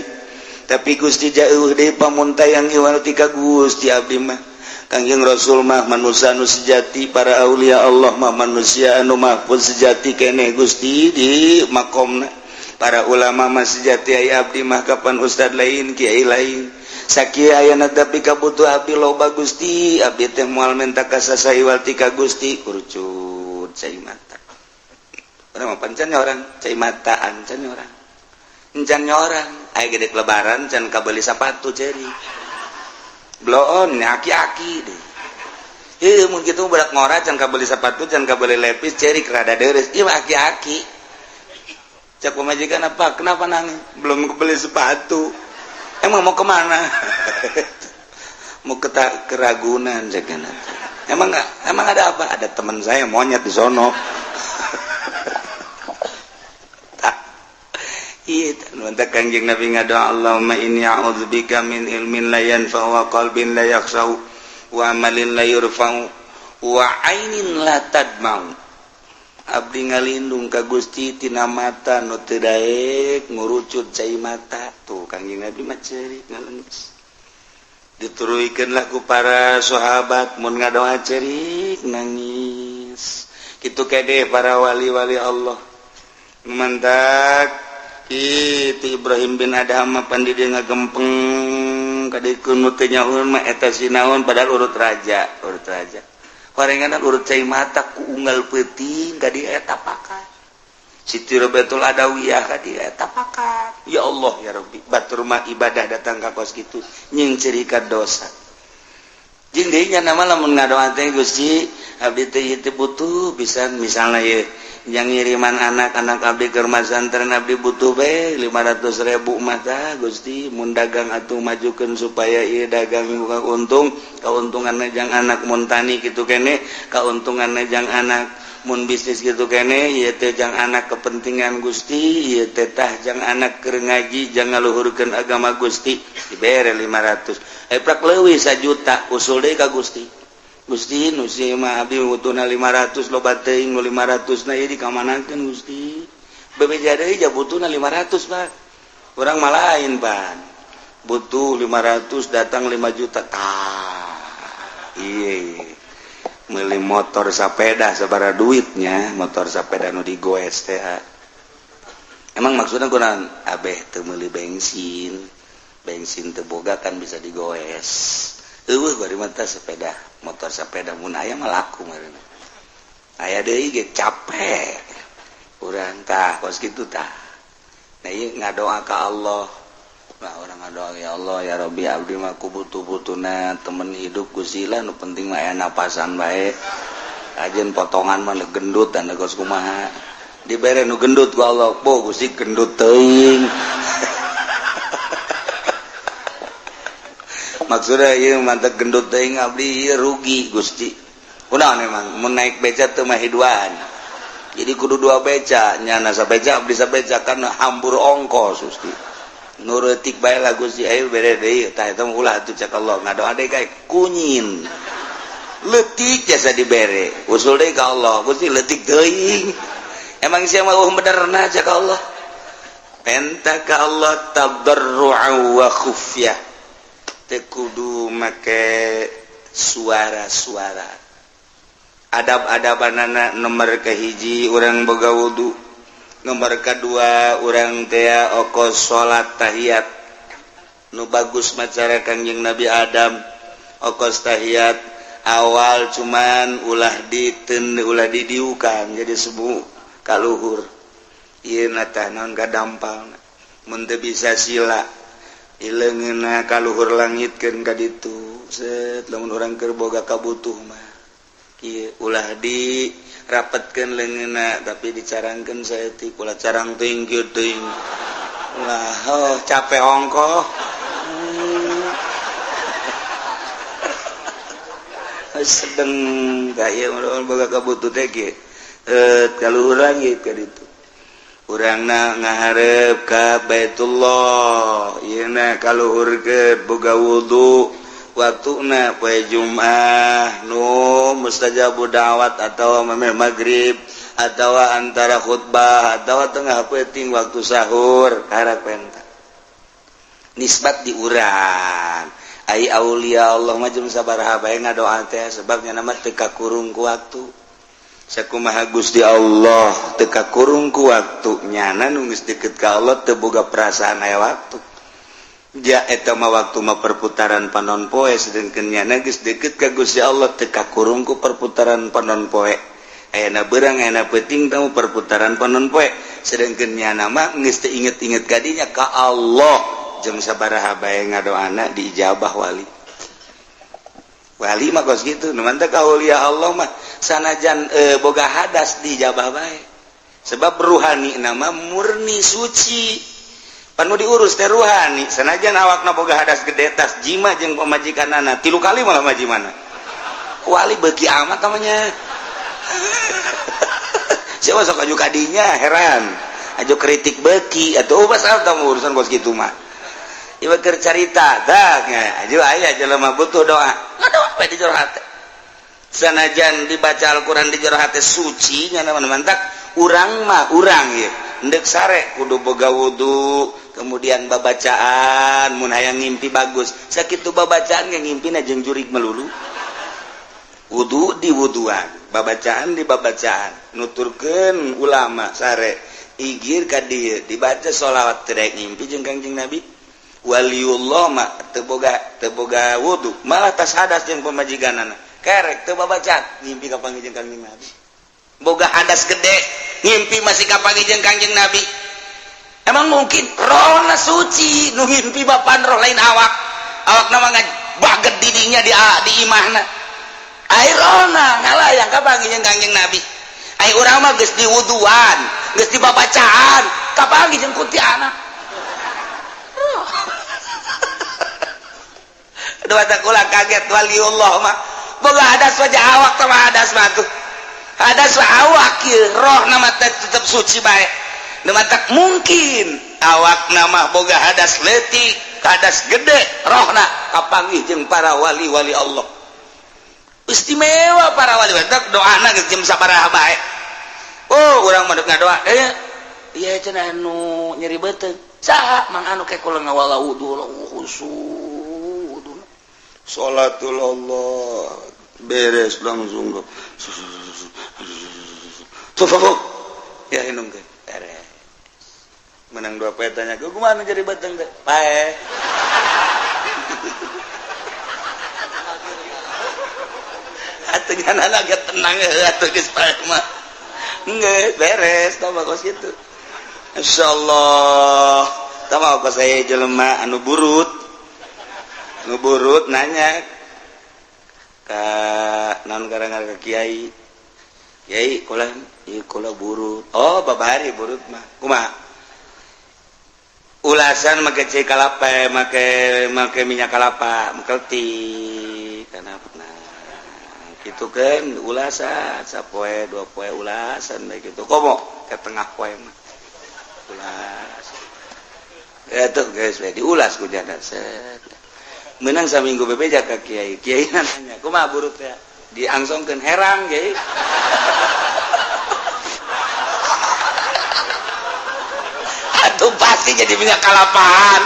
tapi Gusti jauh deui pamuntayang iwal ti ka Gusti. Abdi mah, Kangjeng Rasul mah manusia anu sejati, para aulia Allah mah manusia anu mahfuz sejati keneh Gusti di makomna, para ulama mah sejati, aya abdi mah kapan ustad lain, kiai lain, sakieu ayana, tapi kabutuh abdi loba, Gusti. Abdi teh moal menta ka saha iwal ti ka Gusti. Kurucut cai mata. Urang mah pancan orang cai mata, ancan orang, encan orang aya gede lebaran can kabeli sepatu, ceri bloon aki-aki deh. Ieu mun kitu budak ngora can kabeli sepatu, can kabeli lepis, cerik rada deres. Ieu mah aki-aki. Cak pamajikan, "Apa, kenapa nangis?" "Belum kebeli sepatu." "Emang mau kemana?" "Mau ke keragunan," cek. "Emang nggak, emang ada apa?" "Ada teman saya monyet di sono." Iya, Kangjeng Nabi ngadoa, "Allahumma inni a'udzubika min ilmin la yanfa'u wa qalbin la yakhsha'u wa amalin la yurfa'u wa ainin la tadma'u." Abdi ngalindung ka Gusti tina mata nu teu daek ngurucut cai mata. Tuh, Kangjeng Nabi mah ceurik ngalengis. Dituruikeun lah ku para sahabat, mun ngadoa ceurik nangis. Kitu kede para wali-wali Allah. Mantak itu Ibrahim bin Adham pan di dia ngagempeng kadikeun nu teu nyaho mah eta sinaon, padahal urut raja, urut raja. Horengan urut cai mata ku unggal peuting ka dieu eta pakat. Siti Robiatul Adawiyah ka dieu eta pakat. Ya Allah ya Rabbi, batur mah ibadah datang ka kos kitu nying cerika dosa. Jeung deui nya nama lamun ngadoa teh, "Gusti, abdi teh ieu teh butuh pisan," misalna ye. Yang ngiriman anak-anak abdi ke santren, abdi butuh be 500.000 mata Gusti, mun dagang atuh majukeun supaya ieu dagang buka untung, keuntungan jang anak, mun tani kitu kene keuntungan jang anak, mun bisnis gitu kene ieu teh jang anak, kepentingan Gusti ieu teh, tah jang anak keur ngaji, jang ngaluhurkeun agama Gusti. Dibere 500, eh prak leuwih 1 juta, usul deui ka Gusti. Gusti, nu si mah abdi butuhna 500, loba teuing nu 500 na, ieu dikamanakeun Gusti? Bebeja deui ja butuhna 500, Pak. Urang mah lain pan, butuh 500 datang 5 juta, tah iya meuli motor sepeda sabaraha duitnya, motor sepeda nu digoes teh. Emang maksudnya kurang abeh teu meuli bensin, bensin teu boga kan bisa digoes. Eueuh bari mah sepeda motor sepeda, mun aya mah laku meureun, aya deui ge capek urang, tah kos kitu tah. Nah, ieu ngadoa ka Allah. Nah, urang ngadoa, "Ya Allah, ya Rabbi, abdi mah ku butuh-butuhna temen hidup Gusti lah, nu penting mah aya napasan bae, ajen potongan mah gendut dan kos kumaha." Dibere nu gendut ku Allah. "Bo Gusti, gendut teuing." Maksudnya ieu mantep gendut teuing, abdi ieu rugi Gusti. Kunaon emang mun naik beca teu mah duaan, jadi kudu dua beca, nyana sabeca abdi sabeca, kan hambur ongkos Gusti, nurutik bae lah Gusti, ayo bere deui. Tah, eta ulah atuh, cek Allah. Ngadoa deui kae kunyin leutik jasa dibere, usul deui ka Allah, "Gusti, leutik teuing, emang sia mah eueuh benerna?" Cek Allah. Penta ka Allah tadarru'a wa khufyah, teu kudu make suara-suara. Adab-adabanana, nomor kahiji urang boga wudu, nomor kedua urang tea okos salat tahiyat nu bagus macara Kangjeng Nabi Adam, okos tahiyat awal, cuman ulah diten, ulah didiukan, jadi sebu kaluhur ieu na tah naon kadampal. Mun teu bisa sila, ileungeunna kaluhur langitkeun ka ditu, set. Lamun urang keur boga kabutuh mah kieu, ulah di rapetkeun leungeunna, tapi dicarangkeun saeutik, ulah carang teuing kieu teuing ulah, oh capek ongkoh. Sedeng ka ieu boga kabutuh teh kieu, kaluhur langit ka ditu, urangna ngaharep ka Baitullah, ieu na kaluhur ke, boga wudu, waktuna poe Jumat nu mustajabu da'wat, atau memeh maghrib, atau antara khutbah, atau tengah peuting waktu sahur, karak penta nisbat di urang. Ai aulia Allah mah jeung sabaraha bae ngadoa teh, sebabnya nama teu kakurung ku waktu. Sakumaha Gusti Allah teu kakurung ku waktu, nyana nu geus deket ka Allah teu boga perasaan aya waktu. Ja eta mah waktu mah perputaran panon poe, sedengkeun nyana geus deket ka Gusti Allah teu kakurung ku perputaran panon poe. Ayeuna beurang, ayeuna peuting tahu perputaran panon poe, sedengkeun nyana mah geus teu inget-inget kadinya ka Allah, jeung sabaraha bae ngadoana diijabah. Wali wali mah kos kitu. Nu mantep kaulia Allah mah sanajan boga hadas diijabah bae, sebab ruhani nama murni suci, panu diurus teh ruhani. Sanajan awakna boga hadas gede, tas jima jeung pamajikanana tilu kali malah majimana, wali beuki amat namanya. Siapa sok aju kadinya heran, aju kritik beuki atuh, oh masalah tamu urusan kos kitu mah. Ieu keur carita dah, aju aya jelema butuh doa, ngadoa we di jero hate, sanajan dibaca Al-Qur'an di jero hate suci nya mana mantak. Urang mah urang ieu endek sare kudu boga wudu, kemudian babacaan, mun hayang ngimpi bagus. Sakitu babacaan ge ngimpina jeung jurig melulu. Wudu di wuduan, babacaan di babacaan. Nuturkeun ulama, sare igir ka dieu dibaca sholawat teu ngimpi jeung Kangjeng Nabi. Waliullah mah teu boga wudu, malah tas hadas jeung pamajikanana, kerek teu babacaan, ngimpi kapanggih jeung Kangjeng Nabi. Boga hadas gede, ngimpi masih kapanggih jeung Kangjeng Nabi. Emang mungkin? Rohna suci nu ngimpi, bapan roh, lain awak. Awak nama baget didinya di imahna, ai rohna ngalayang kapanggih jeung Kangjeng Nabi. Ai urang mah geus diwuduan, geus dibabacaan, kapanggih jeung kuntilanak. Aduh, ada kula kaget waliullah mah. Boga hadas wajah awak sama hadas mah tuh. Hadas mah awak ieu, roh nama teh tetep suci bae. Nu matak mungkin awak nama boga hadas leutik, hadas gede, rohna kapanggih jeung para wali-wali Allah. Istimewa para wali, matak doana geus jam sabaraha bae. Oh, urang mah ngadoa, ieu cenah anu nyeri beuteung. Saha mang anu ke kula ngawala wudu khusyuk. Salatul Allah beres langsung tuh ya inung ke beres menang dua petanya gue gimana jadi batang deh pae atuh jangan agak tenang atuh geus pae mah geus beres tah kos kitu insyaallah tah mah kos aya jelema anu burut ngeburut nanya ka non gara-gara ke kiai, kiai kula ieu kula burut. Oh, babari burut mah kumaha ulasan make cai kalapa, make minyak kalapa mengkelti kana nah kitu kan ulasan sapoe dua poe ulasan bae kitu komo ke tengah poe mah ulas ya tuh guys diulas ku janda set menang saminggu bebeja ka kiai, kiai nanya kumaha burut ya diangsongkeun herang kiai. Atuh pasti jadi minyak kalapaan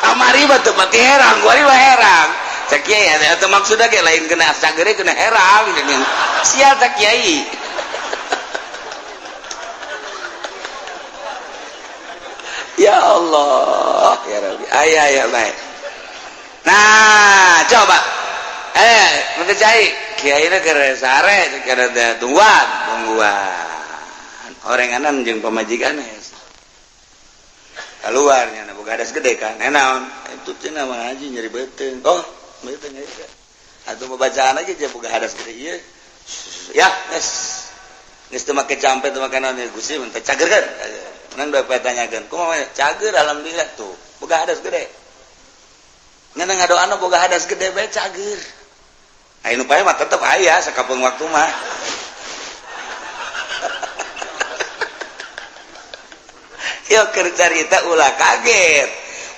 kamari mah teu pati herang gua mah herang cek kiai atuh maksudna ge lain kena sagere kena herang sial tak kiai. Ya Allah ya Rabbi aya ya baik. Nah, coba. Cai kiai na keur sare keur tungguan, tungguan. Orenganan jeung pamajikan keluar nya boga hadas gede kan. Naon? Itu cenah mah haji nyeri beuteung. Oh, beuteung eta. Atuh bacaan aja je boga hadas gede ieu. Ya, geus. Geus teu make campe teu make naon Gusti mun teh cager kan. Menang bapak tanyakeun, kumaha cager alhamdulillah tuh. Boga hadas gede. Ngan ngadoana boga hadas gede bae cager. Aya nu pae mah tetep aya sakapeung waktu mah. Yo keur carita ulah kaget.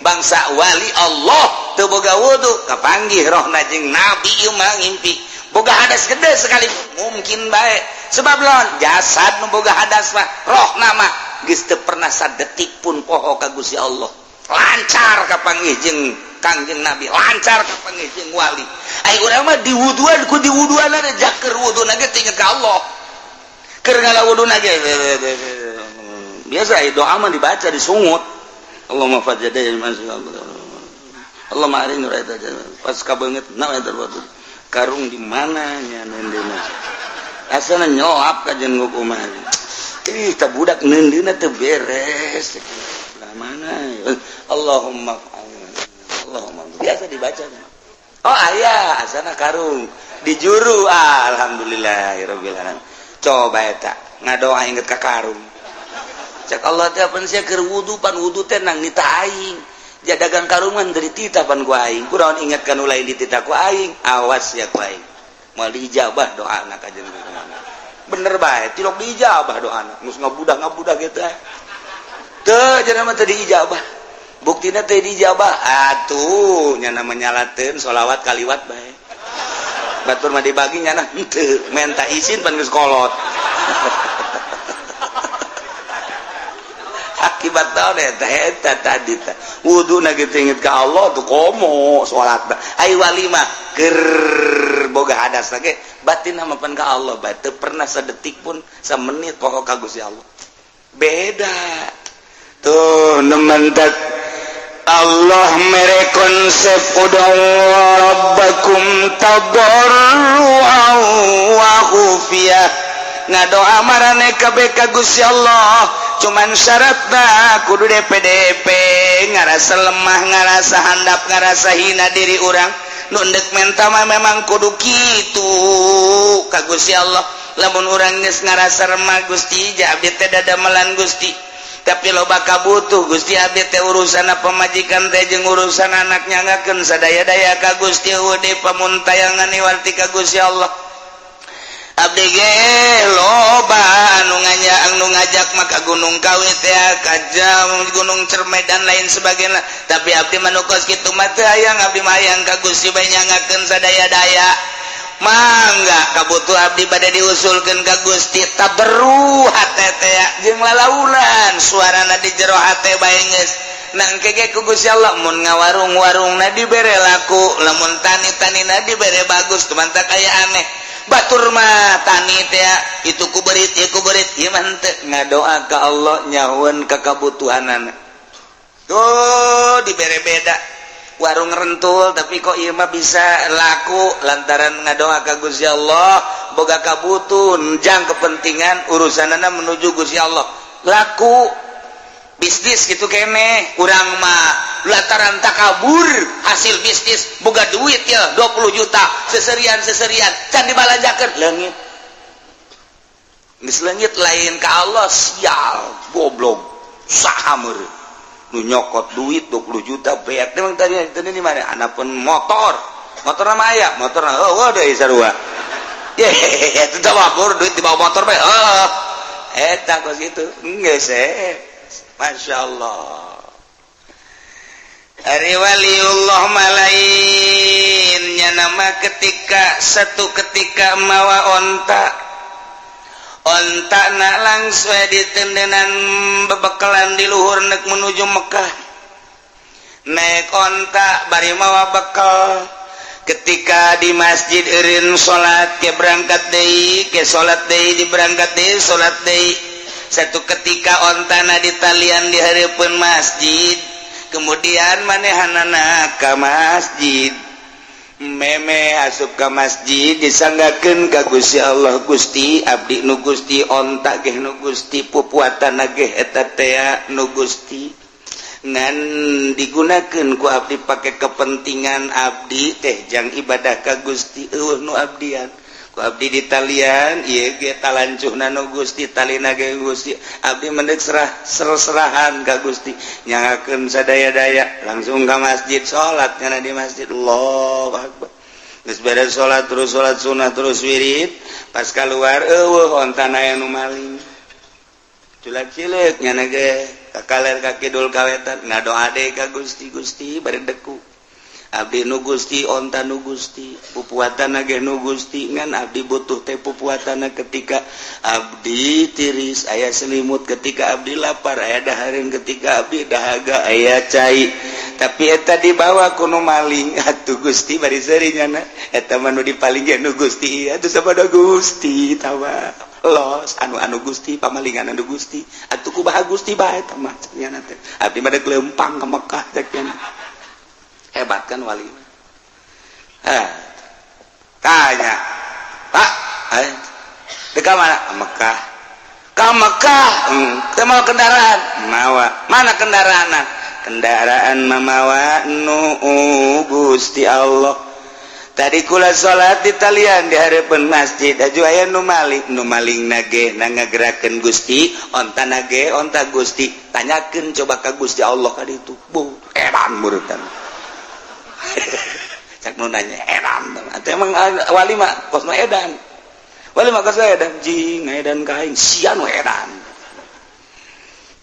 Bangsa wali Allah teu boga wudu kapanggih rohna jeung nabi ieu mah ngimpi. Boga hadas gede sekali mungkin bae. Sebab lawan jasad nu boga hadas mah rohna mah geus teu pernah sadetik pun poho ka Gusti Allah. Lancar kapanggih jeung Kangjeng Nabi, lancar kapanggih jeung wali. Ai urang mah diwuduan ku diwuduan jaker wuduna ge inget ka Allah. Keur ngala wuduna ge biasa doa mah dibaca disungut. Allahumma fajjada Allahumma arini raita pas kabeungeut na eta wudu. Karung di mana nya neundeuna. Asana nyolap ka jeung kumaha. Ih tah budak neundeuna teu beres. Lah mana? Allahumma Allahumma biasa dibaca. Oh ayah asana karung dijuru alhamdulillahirabbil alamin. Coba eta ngadoa inget ka karung. Cek Allah teh pan sia keur wudu pan wudu teh nang nita aing. Ja dagang karungan dari tita pan ku aing. Kunaon inget ka nu lain ditita ku aing. Awas ya ku aing. Moal diijabah doana ka jeung bener bae tilok diijabah doana. Geus ngabudah-ngabudah kitu eh. Teu cenah mah teu diijabah. Buktina teh dijabah atuh nya menyalateun sholawat kaliwat bae. Batur mah dibagi nya henteu menta izin pan geus kolot. Akibat naon eta eta tadi teh wuduna ge teu inget ka Allah tuh komo salat ai wali mah keur boga hadas ge batin mah pan ka Allah bae teu pernah sadetik pun samenit poho ka Gusti Allah. Beda tuh nemen Allah mere konsep ud'u rabbakum tadarruan wa khufiyah. Ngadoa marane kabeh ka Gusti Allah cuman syaratna kudu DPDP ngarasa lemah ngarasa handap ngarasa hina diri urang nu endek menta mah memang kudu kitu ka Gusti Allah. Lamun urang geus ngarasa remah, Gusti, ja abdi teh dadamelan, Gusti, tapi loba kabutuh, Gusti. Abdi teh urusan pamajikan teh jeung urusan anak, nyangakeun sadaya-daya ka Gusti. Eueuh pamuntayangan iwarti ka Gusti Allah. Abdi ge loba anu nganya, anu ngajak maka Gunung Kawi teh, ka jam Gunung Cermai dan lain sebagainya, tapi abdi mah nu kos kitu mah teu hayang. Abdi mah hayang ka Gusti bae, nyangakeun sadaya-daya. Mangga kabutuh abdi bade diusulkeun ka Gusti. Taberu hate teh jeung lalaunan suarana di jero hate bae geus nangke ge ku Gusti Allah. Mun ngawarung-warungna dibere laku, lamun tani-tanina dibere bagus. Tumantak aya aneh, batur mah tani teh itu ku berit, ieu ku berit, ieu mah henteu. Ngadoa ka Allah, nyahueun ka kabutuhanana tuh dibere beda. Warung rentul, tapi kok ieu mah bisa laku lantaran ngadoa ka Gusti Allah, boga kabutuh jang kepentingan urusanana menuju Gusti Allah, laku bisnis gitu kene. Urang mah lantaran takabur, hasil bisnis boga duit ya 20 juta, seserian seserian can dibalanjakeun, leungit. Geus leungit lain ka Allah. Sial, goblok, saha meureun nu nyokot duit 20 juta beak? Emang tadi tadi di mana anak pun motor, motor nama aya motor. Oh, deui sarua ye itu tawabur duit di bawah motor bae. Oh, eta kos kitu geus eh. Masya Allah. Ari waliullah malainnya nama ketika satu ketika mawa onta, onta nak langsung ditendenan bebekalan di luhur nek menuju Mekah, naik onta bari mawa bekal. Ketika di masjid eureun salat, ke berangkat deui, ke salat deui, di berangkat deui, salat deui. Satu ketika ontana ditalian di hareupeun masjid, kemudian manehanana ka masjid, meme asup ka masjid, disanggakeun ka Gusti Allah, "Gusti, abdi nu Gusti, onta ge nu Gusti, pupuatan ge eta tea nu Gusti, ngan digunakeun ku abdi pake kepentingan abdi teh jang ibadah ka Gusti. Eueuh nu abdian ku abdi ditalian ieu ge, talancuhna nu Gusti, talina ge Gusti. Abdi mendek serah serahan ka Gusti, nyangakeun sadaya-daya." Langsung ka masjid, salat nyana di masjid, Allahu akbar. Geus beres salat, terus salat sunah, terus wirid. Pas keluar, eueuh ontana, aya nu maling. Culak cileuk nyana ge ka kaler, ka kidul, ka wetan, ngadoa deui ka Gusti. "Gusti, bari deku, abdi nu Gusti, onta nu Gusti, pupuatan ge nu Gusti, ngan abdi butuh teh pupuatan ketika abdi tiris aya selimut, ketika abdi lapar aya dahareun, ketika abdi dahaga aya cai, tapi eta dibawa ku nu maling. Atuh Gusti, bari seuri nyana, eta mah nu dipaling ge nu Gusti. Atuh sapada Gusti tawa los anu anu Gusti, pamalingan anu Gusti. Atuh kumaha Gusti bae eta mah?" Nyana teh, "Abdi mah dek leumpang ka Mekah," cek nyana. Hebat kan wali? Eh, tanya, "Pak, eh, dek mana?" "Ke Mekah." "Ke Mekah? Teu mau kendaraan?" "Mawa." "Mana kendaraan?" "Kendaraan mamawa nu Gusti Allah. Tadi kula salat di talian di hadapan masjid, aju aya nu maling. Nu maling nage na ngagerakeun Gusti, onta nage onta Gusti. Tanyakeun coba ka Gusti Allah ka ditu." Bu, edan murutan. Cak nu nanya edan. Atuh emang wali mah kos nu edan. Wali mah kos edan, jing edan ka aing, sia nu edan.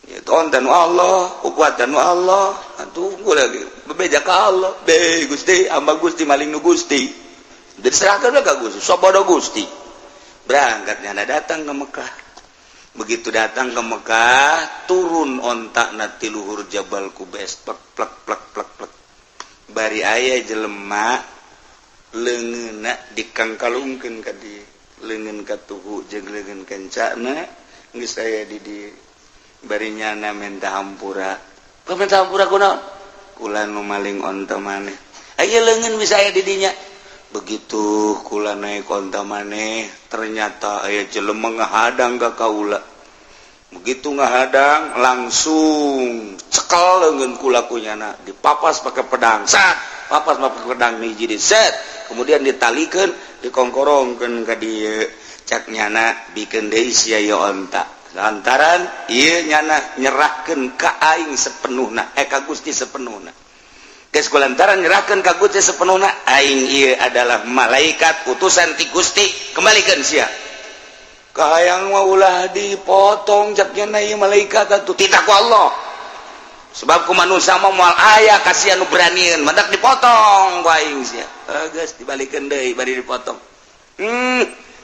Itu onta nu Allah, kuatan nu Allah. Atuh gua lagi bebeja ka Allah. "Be Gusti, hamba Gusti, maling nu Gusti." Diserahkan ka Gusti, sabodo Gusti. Berangkat nyana datang ke Mekah. Begitu datang ke Mekah, turun onta na ti luhur Jabal Kubes, plek plek plek plek plek. Bari aya jelema leungeunna dikangkalungkeun ka dieu, leungeun katuhu jeung leungeun kencana geus aya di dieu. Bari nyana minta hampura. "Minta hampura kunaon?" "Kula nu maling onta maneh. Aya leungeun bisa aya di dinya. Begitu kula naik onta maneh, ternyata aya jelema ngahadang ka kaula. Begitu ngahadang, langsung cekel leungeun kula ku nyana, dipapas pakai pedang, sat, papas pakai pedang hiji di set, kemudian ditalikeun, dikongkorongkeun ka dieu. Cak nyana bikeun deui sia ieu onta. Lantaran ieu nyana nyerahkeun ka aing sepenuhna, ka Gusti sepenuhna. Geus kulantaran nyerahkeun ka Gusti sepenuhna, aing ieu adalah malaikat utusan ti Gusti, kembalikeun sia. Kahayang mah ulah dipotong cak nyana ieu malaikat atuh titah ku Allah. Sebab ku manusia mah moal aya kasihan nu beranieun, mantak dipotong ku aing sia. Geus dibalikeun deui bari dipotong.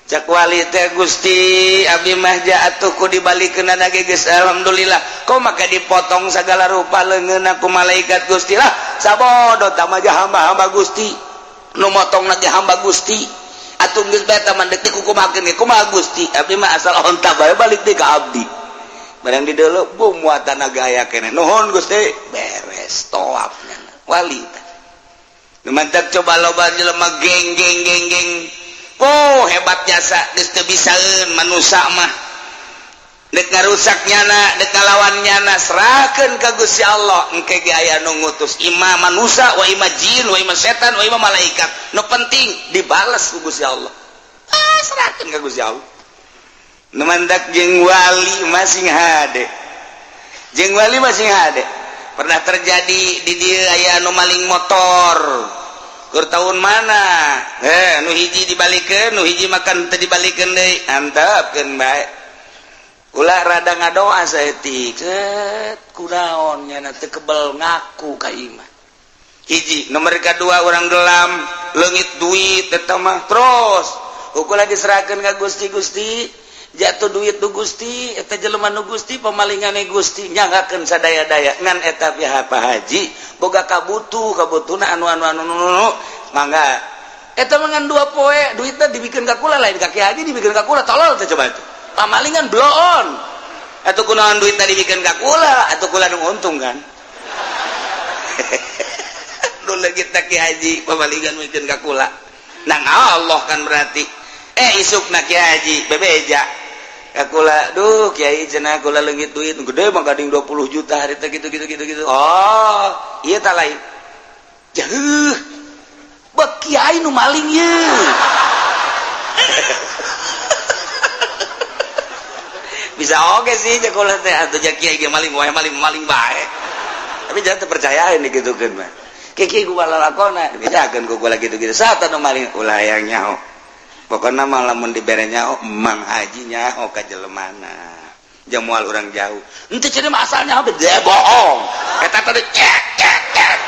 Cak wali teh Gusti abdi mah atuh ku dibalikeunana ge geus alhamdulillah. Kok maka dipotong sagala rupa leungeunna ku malaikat Gusti lah. Sabodo tah mah hamba-hamba Gusti. Nu motongna ge hamba Gusti. Atuh geus bae tah mah deuk dikukumakeun ge kumaha Gusti? Abdi mah asal onta bae balik deui ka abdi. Barang di deuleu bum muatan aya keneh. Nuhun Gusti, beres toap nyana. Wali teh. Nu mantak coba loba jelema geng geng geng geng. Oh hebat jasa geus teu bisaeun manusa mah. Dek ngarusak nyana, dek ngalawan nyana, serahkeun ka Gusti Allah. Engke ge aya nu ngutus ima manusa, wa ima jin, wa ima setan, wa ima malaikat. Nu penting dibales ku Gusti Allah. Ah, serahkeun ka Gusti Allah. Nu mantak jeung wali masing hade. Jeung wali masing hade. Pernah terjadi di dieu aya nu maling motor. Keur tahun mana? Nu hiji dibalikeun, nu hiji makan teu dibalikeun deui. Antepkeun bae. Ulah rada ngadoa saeutik. Set kunaon nyana teu kebel ngaku ka imah. Hiji, nomor kadua urang gelam, leungit duit eta mah terus. Ukur diserahkeun ka Gusti, Gusti jatuh duit nu Gusti, eta jelema nu Gusti, pemalingane Gusti, nyanggakeun sadaya-daya ngan eta pihak Pak Haji boga kabutuh, kabutuhna anu anu anu anu mangga eta mah ngan 2 poe duitna dibikeun ka kula, lain ka Ki Haji dibikeun ka kula, tolol teh coba itu pamalingan bloon atuh kunaon duitna dibikeun ka kula atuh kula nu untung kan nu leungit Ki Haji pamalingan mikeun ka kula nang Allah kan berarti isukna Ki Haji bebeja kula duh kiai cenah kula leungit duit gede mah gading 20 juta hari teh gitu gitu gitu gitu. Oh ieu tah lain jauh bek kiai nu maling ye. Bisa oge sih cek kula teh atuh ja kiai ge maling wae maling maling bae tapi jangan terpercayain digitukeun mah kiai ku lalakona dibejakeun ku kula gitu-gitu saat nu maling ulah hayang nyaho. Pokoknya malah mun dibere nyaho Mang Haji nyaho ka jelemana jang moal urang jauh henteu cenah mah asal nyaho bede bohong eta teh cek cek cek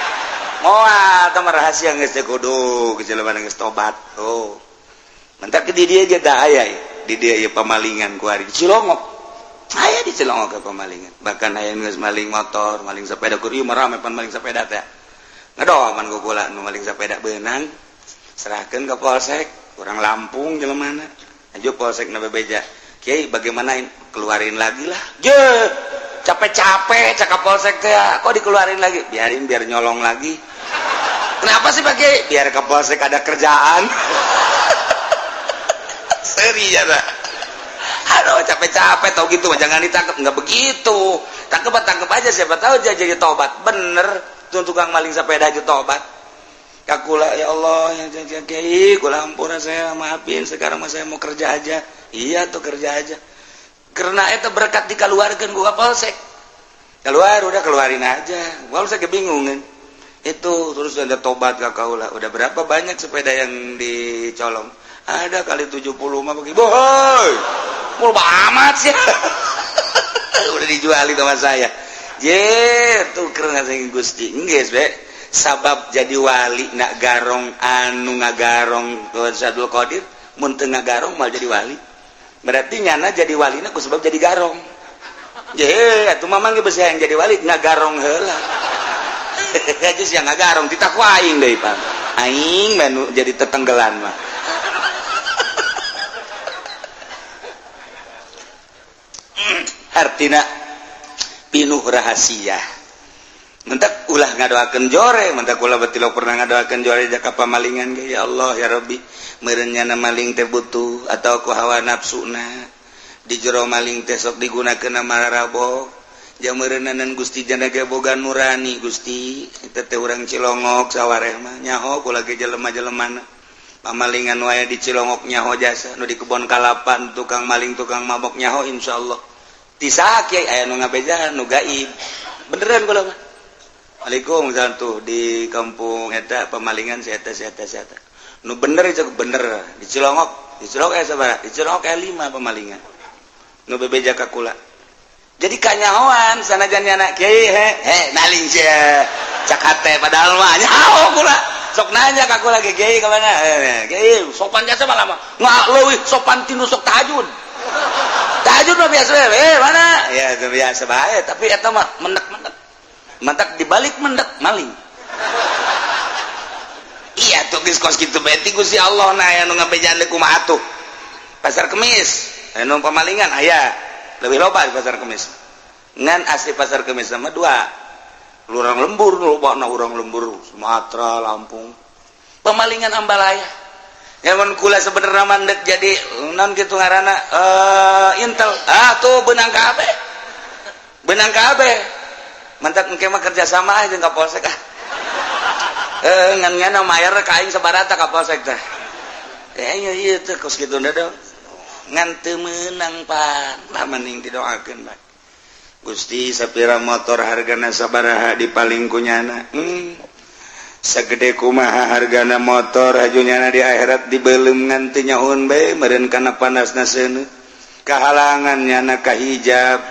moal teh rahasia geus teh kudu ke jelemana geus tobat. Oh mentak di dieu ge da aya di dieu ieu pamalingan ku ari Cilongok aya di Cilongok ke pamalingan bahkan aya geus maling motor maling sepeda kur ieu mah rame pan maling sepeda teh ngadoman ku kula nu maling sepeda beunang serahkeun ka polsek orang Lampung jelemana aja polsek na bebeja kiai bagaimana keluarin lagi lah je capek-capek cakap polsek teh kok dikeluarin lagi biarin biar nyolong lagi kenapa sih Pak Kiai biar ke polsek ada kerjaan. Seri ya pak aduh capek-capek tau gitu jangan ditangkap nggak begitu tangkep aja siapa tahu aja jadi tobat bener tuh tukang maling sepeda aja tobat. Kakula ya Allah ya kiai kula ampura saya maafin sekarang mah saya mau kerja aja. Iya tuh kerja aja karena itu berkat dikeluarkan gua polsek keluar udah keluarin aja polsek kebingungan itu terus ada tobat ka kaula udah berapa banyak sepeda yang dicolong ada kali 70 mah bagi bohoi mul amat sih. Udah dijualin sama saya je tuh karena saya Gusti geus be sabab jadi wali nak garong anu ngagarong Abdul Qadir mun teu ngagarong mal jadi wali berarti nyana jadi walina ku sebab jadi garong je atuh mamang ge beusi hayang jadi wali ngagarong heula aja sia ngagarong titah ku aing deui pan aing mah jadi tetenggelan mah. Artina pinuh rahasia mentak ulah ngadoakeun jore mentak ulah batilok pernah ngadoakeun jore jaka pamalingan ge ya Allah ya Rabbi meureun nyana maling teh butuh atau ku hawa nafsuna di jero maling teh sok digunakeun mararabo jang meureunnanan Gusti jana ge boga nurani Gusti eta teh urang Cilongok sawareh mah nyaho kula ge jelema-jelemana Pamalingan wae di Cilongok nyaho jasa, nu di kebon kalapan tukang maling, tukang mabok nyaho insyaallah. Ti saha, Kiai? Aya nu ngabejaan nu gaib. Beneran kula mah. Waalaikumsalam, tuh di kampung eta pemalingan si eta, si eta, si eta. Nu bener itu bener di Cilongok, di Cilongok aya sabaraha? Di Cilongok aya 5 pemalingan. Nu bebeja ka kula. Jadi kanyahoan sanajan nyana kiai, he he maling sia. Cak hate, padahal mah nyaho kula. Sok nanya ka kula ge, "Kiai ka mana?" Eh, kiai sopan jasa malah mah. Nggak leuwih sopan tinu sok tahajud. Tahajud mah biasa, eh mana? Ya itu biasa bae, tapi eta mah mendek-mendek. Mantak dibalik mendek maling. Iya tuh, geus kos kitu bae ti Gusti Allah. Nah, aya nu ngabejaan deui kumaha atuh? Pasar Kemis, aya nu pamalingan aya. Lebih loba di Pasar Kemis. Ngan asli Pasar Kemis sama dua. Urang lembur loba na, urang lembur Sumatera, Lampung. Pemalingan ambalaya. Ya mun kula sebenarnya mandek jadi non kitu ngaranna intel. Ah tuh benang kabeh. Benang kabeh. Mantak engke mah kerja sama aja jeung Kapolsek ah. Eh, ngan ngan mayar ka aing sabarata Kapolsek teh. Eh iya iya teh kos kitu dong. Ngan teu meunang pan. Lah mending didoakeun bae. Gusti, sapira motor hargana sabaraha dipaling ku nyana. Segede kumaha hargana motor aju nyana di akhirat dibelum ngan teu nyahoun bae meureun kana panasna seuneu. Kahalangan nyana kahijab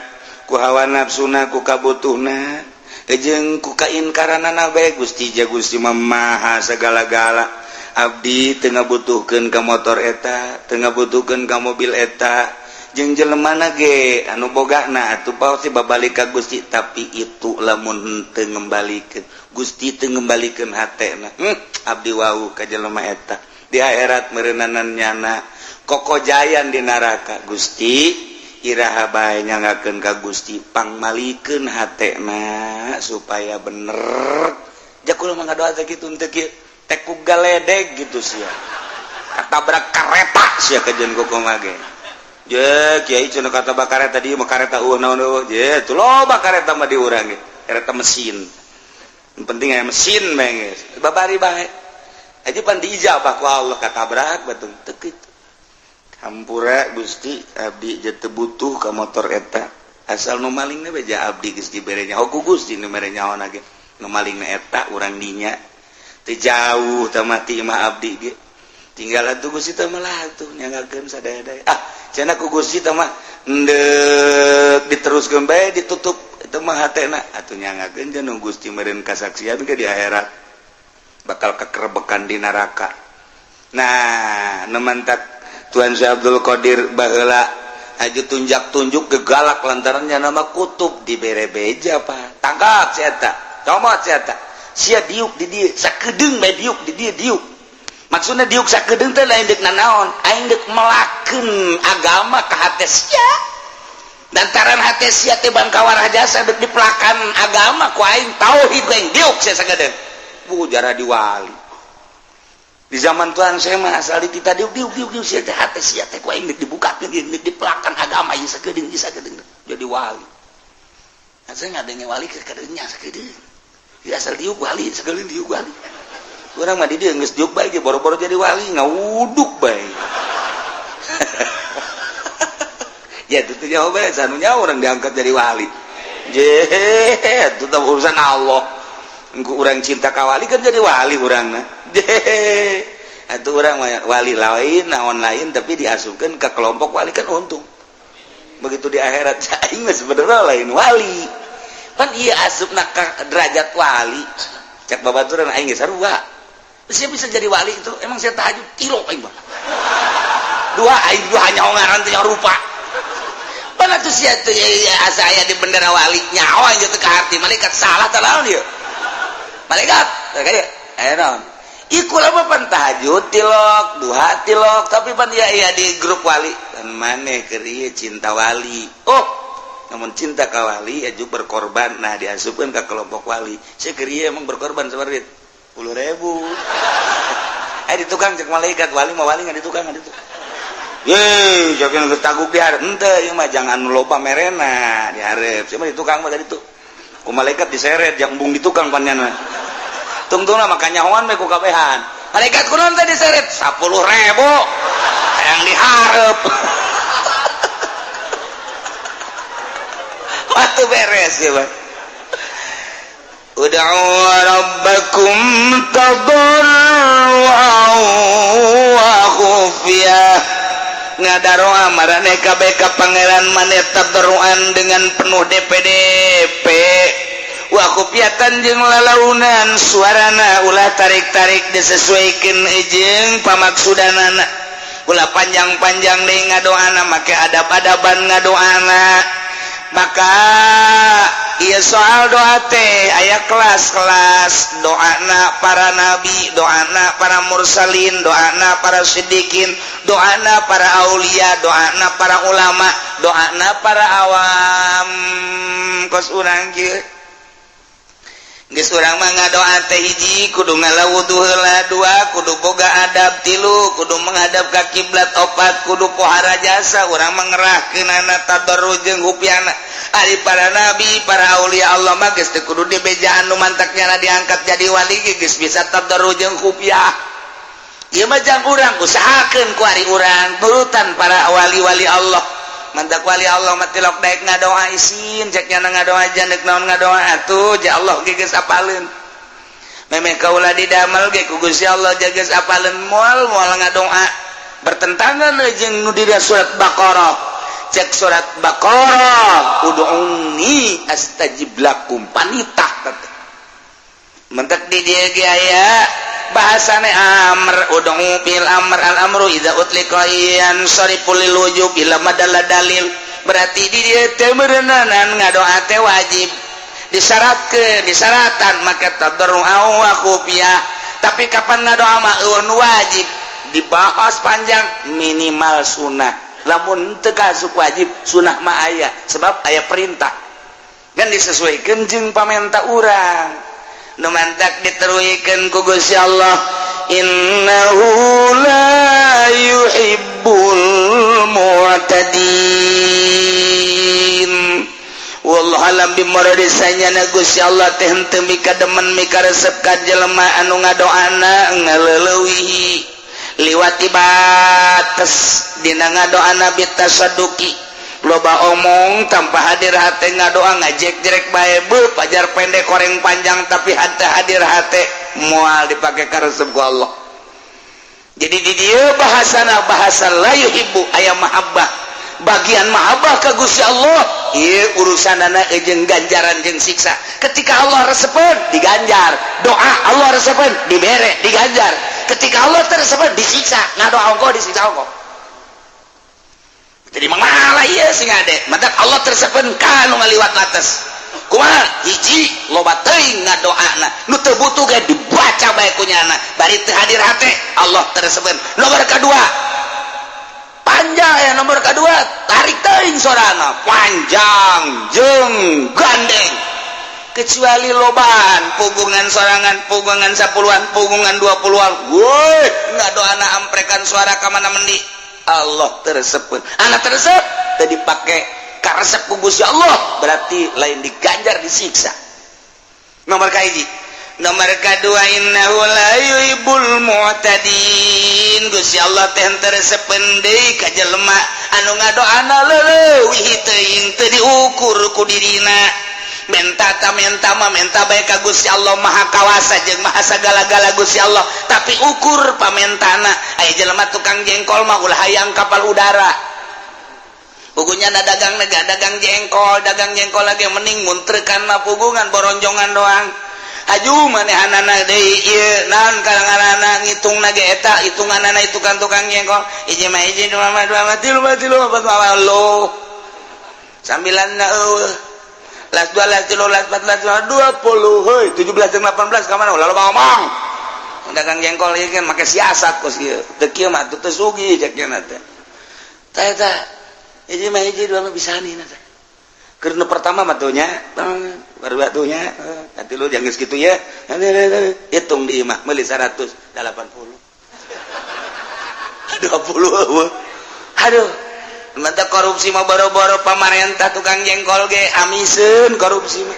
ku hawa nafsuna, ku kabutuhna jeung ku kainkaranana bae. Gusti ja Gusti mah maha segala-gala. Abdi teu ngabutuhkeun ka motor eta, teu ngabutuhkeun ka mobil eta jeung jelemana ge anu bogana atuh pasti babalik ka Gusti. Tapi itu lamun teu ngembalikeun Gusti, teu ngembalikeun hatena, abdi wau ka jelema eta di akhirat meureunanan nyana kokojayan di neraka. Gusti, iraha bae nyangakeun ka Gusti pangmalikeun hatena supaya bener. Ja kula mah ngadoa teh kitu, teu kieu teh ku galedeg gitu sia, katabrak kareta sia kajeun kumaha ge. Je kiai cenah kata kareta di mah kareta eueuh naon eueuh. Je tuh loba kareta mah di urang ge, kareta mesin. Yang penting aya mesin bae geus babari bae aja pan diijabah ku Allah, katabrak batung teu kitu. Hampura Gusti, abdi je teu butuh ka motor eta, asal nu malingna beja abdi geus dibere nyaho ku Gusti. Nu mere nyaho ge nu malingna eta urang dinya teu jauh teu mati mah abdi ge tinggal atuh. Gusti teh mah atuh nyangakeun sadaya-daya. Ah cenah ku Gusti teh mah endek diteruskeun bae, ditutup itu mah hatena atuh. Nyangakeun jeung Gusti meureun kasaksian ke di akhirat bakal kekerebekan di neraka. Nah, nu mantak Tuan Syekh Abdul Qadir baheula aju tunjak-tunjuk gegalak lantarannya nama kutub dibere beja, Pak, tangkap si eta, comot si eta, sia diuk di dieu sakedeung bae, diuk di dieu. Diuk maksudnya diuk sakedeung teh lain deuk nanaon, aing deuk melakeun agama ka hate sia. Lantaran hate sia teh bangkawar jasa, deuk dipelakan agama ku aing, tauhid aing diuk sia sakedeung. Bu jara di wali di zaman Tuhan saya mah asal di kita diuk diuk diuk diuk sia teh hate sia teh ku aing deuk dibukakeun, deuk dipelakan agama ieu sakedeung, ieu sakedeung jadi wali. Nah, saya ngadenge wali ke kadeungnya sakedeung. Ya asal diuk wali sakedeung, diuk wali. Urang mah di dieu geus diuk bae ge boro-boro jadi wali, ngawuduk bae. Ya itu tuh jawabannya sanunya orang diangkat jadi wali. Je, itu tah urusan Allah. Engko urang cinta ka wali kan jadi wali urangna. Je, atuh urang mah wali lain, naon lain, tapi diasupkeun ke kelompok wali kan untung. Begitu di akhirat aing mah sebenarnya lain wali. Pan ieu asupna ka derajat wali. Cek babaturan aing geus sarua. Saya bisa jadi wali itu emang saya tahajud tilok aing mah. Dua aing dua hanya ngaran teh rupa. Mana tuh sia teh ya, asa aya di bendera wali nyawa aing teh ka hati malaikat salah teh naon ieu? Malaikat kayak aya naon? Iku lama pan tahajud tilok, duha tilok, tapi pan ya iya di grup wali. Dan maneh keur ieu cinta wali. Oh, namun cinta ka wali aju berkorban, nah diasupkeun ka kelompok wali. Saya keur ieu emang berkorban seperti 10.000. Eh di tukang cek malaikat wali mah wali nggak di tukang, nggak di tukang. Ye, jangan geus taguk di hareup. Henteu ieu mah jangan loba merena di hareup. Sia mah di tukang mah tadi tuh. Ku malaikat diseret jang embung di tukang panyana. Tungtungna mah kanyahoan we ku kabehan. Malaikat kunaon teh diseret? 10.000 yang diharap. Waktu beres ya, Pak. Ud'u rabbakum tadarruan wa khufiyah. Ngadaroa maraneh kabeh ka pangeran maneh tadarruan dengan penuh DPDP, wa khufiyatan jeung lalaunan suarana, ulah tarik-tarik, disesuaikan jeung pamaksudanana, ulah panjang-panjang deui ngadoana, make adab-adaban ngadoana. Maka iya, soal doa teh aya kelas-kelas. Doana para nabi, doana para mursalin, doana para sidikin, doana para aulia, doana para ulama, doana para awam kos urang kieu. Geus urang mah ngadoa teh, hiji, kudu ngala wudu heula, dua, kudu boga adab, tilu, kudu menghadap ka kiblat, opat, kudu pohara jasa. Urang mah ngerahkeunana tadarru jeung hupiana. Ari para nabi, para aulia Allah mah geus teu kudu dibejaan, nu mantaknya diangkat jadi wali ge geus bisa tadarru jeung khufiah. Ieu mah jang urang usahakeun ku ari urang nurutan para wali-wali Allah. Mantak wali Allah mah tilok daek ngadoa isin, cek nya ngadoa jandek naon ngadoa atuh, ja Allah ge geus apaleun. Memeh kaula didamel ge ku Gusti Allah geus apaleun, moal moal ngadoa bertentangan jeung nu di surat Baqarah. Cek surat Baqarah, "Ud'uni astajib lakum," panitah teh. Mentek di dieu ge aya bahasane amr, ud'u bil amr, al amru idza utliqa yansarifu lil wujub ila madalla dalil. Berarti di dieu teh meureunanan ngadoa teh wajib, disyaratkeun, disaratan maka tadarru wa khufiyah. Tapi kapan ngadoa mah euweuh wajib, dibahas panjang, minimal sunnah. Lamun teu kasuk wajib, sunnah mah aya, sebab aya perintah kan disesuaikan jeung pamenta urang. Nu mantak diteruikeun ku Gusti Allah, innahu la yuhibbul mu'tadin. Wallahu alam bimuradi, sanyana Gusti Allah teh henteu mika demen, mika resep ka jelema anu ngadoana ngaleulewihi, liwati bates dina ngadoana, bitasadduki, loba omong tanpa hadir hate, ngadoa ngajek-jerek bae, be pajar pendek koreng panjang, tapi hate hadir hate, moal dipake karesep ku Allah. Jadi di dieu bahasana bahasa la yuhibbu, aya mahabbah, bagian mahabbah ka Gusti Allah. Ieu urusanana jeung ganjaran jeung siksa. Ketika Allah resepeun, diganjar doa. Allah resepeun, dibere, diganjar. Ketika Allah teu resepeun, disiksa. Ngadoa ongkoh, disiksa ongkoh. Jadi malah iya sing ade mantak Allah teu resepeun ka nu ngaliwat batas. Kumaha? Hiji, loba teuing ngadoana, nu teu butuh ge dibaca bae ku nyana, bari teu hadir hate, Allah teu resepeun. Nomor kedua panjang ya, nomor kedua tarik teuing sorana panjang jeung gandeng, kecuali lobaan pugungan sorangan, pugungan 10-an, pugungan 20-an, woi ngadoana amprekan suara ka mana mendi, Allah teu resepeun. Anak teu resep teu dipake karesep ku Gusti Allah, berarti lain diganjar, disiksa. Nomor kahiji. Nomor kedua, innahu la yuhibbul mu'tadin. Gusti Allah teh teu resepeun deui ka jelema anu ngadoana leuwih teuing, teu diukur ku dirina. Menta ta menta mah menta bae ka Gusti Allah, Maha Kawasa jeung Maha sagala-gala Gusti Allah, tapi ukur pamentana. Aya jelema tukang jengkol mah ulah hayang kapal udara. Pugunya na dagang nega dagang jengkol, dagang jengkol lagi mending muntrekan mah pugungan boronjongan doang. Haju manehanana deui ieu naon karangarana ngitungna ge, eta hitunganana itu kan tukang jengkol, hiji mah hiji, dua mah dua, mah tilu mah tilu, opat mah lo, sambilan na eueuh, las dua, las tilu, las empat, las lima, 20. Hei, 17 jeung 18 ka mana? Ulah loba ngomong. Dagang jengkol ieu kan make siasat kos ieu teu kieu mah teu sugih cek nya teh. Tah, eta hiji mah hiji, dua mah bisa nih teh. Keur nu pertama mah tuh nya, baru batunya nanti lu jangan segitu ya, hitung di imah meuli 180 20. Aduh, mantap korupsi mah, boro-boro pamarentah, tukang jengkol ge amiseun korupsi mah.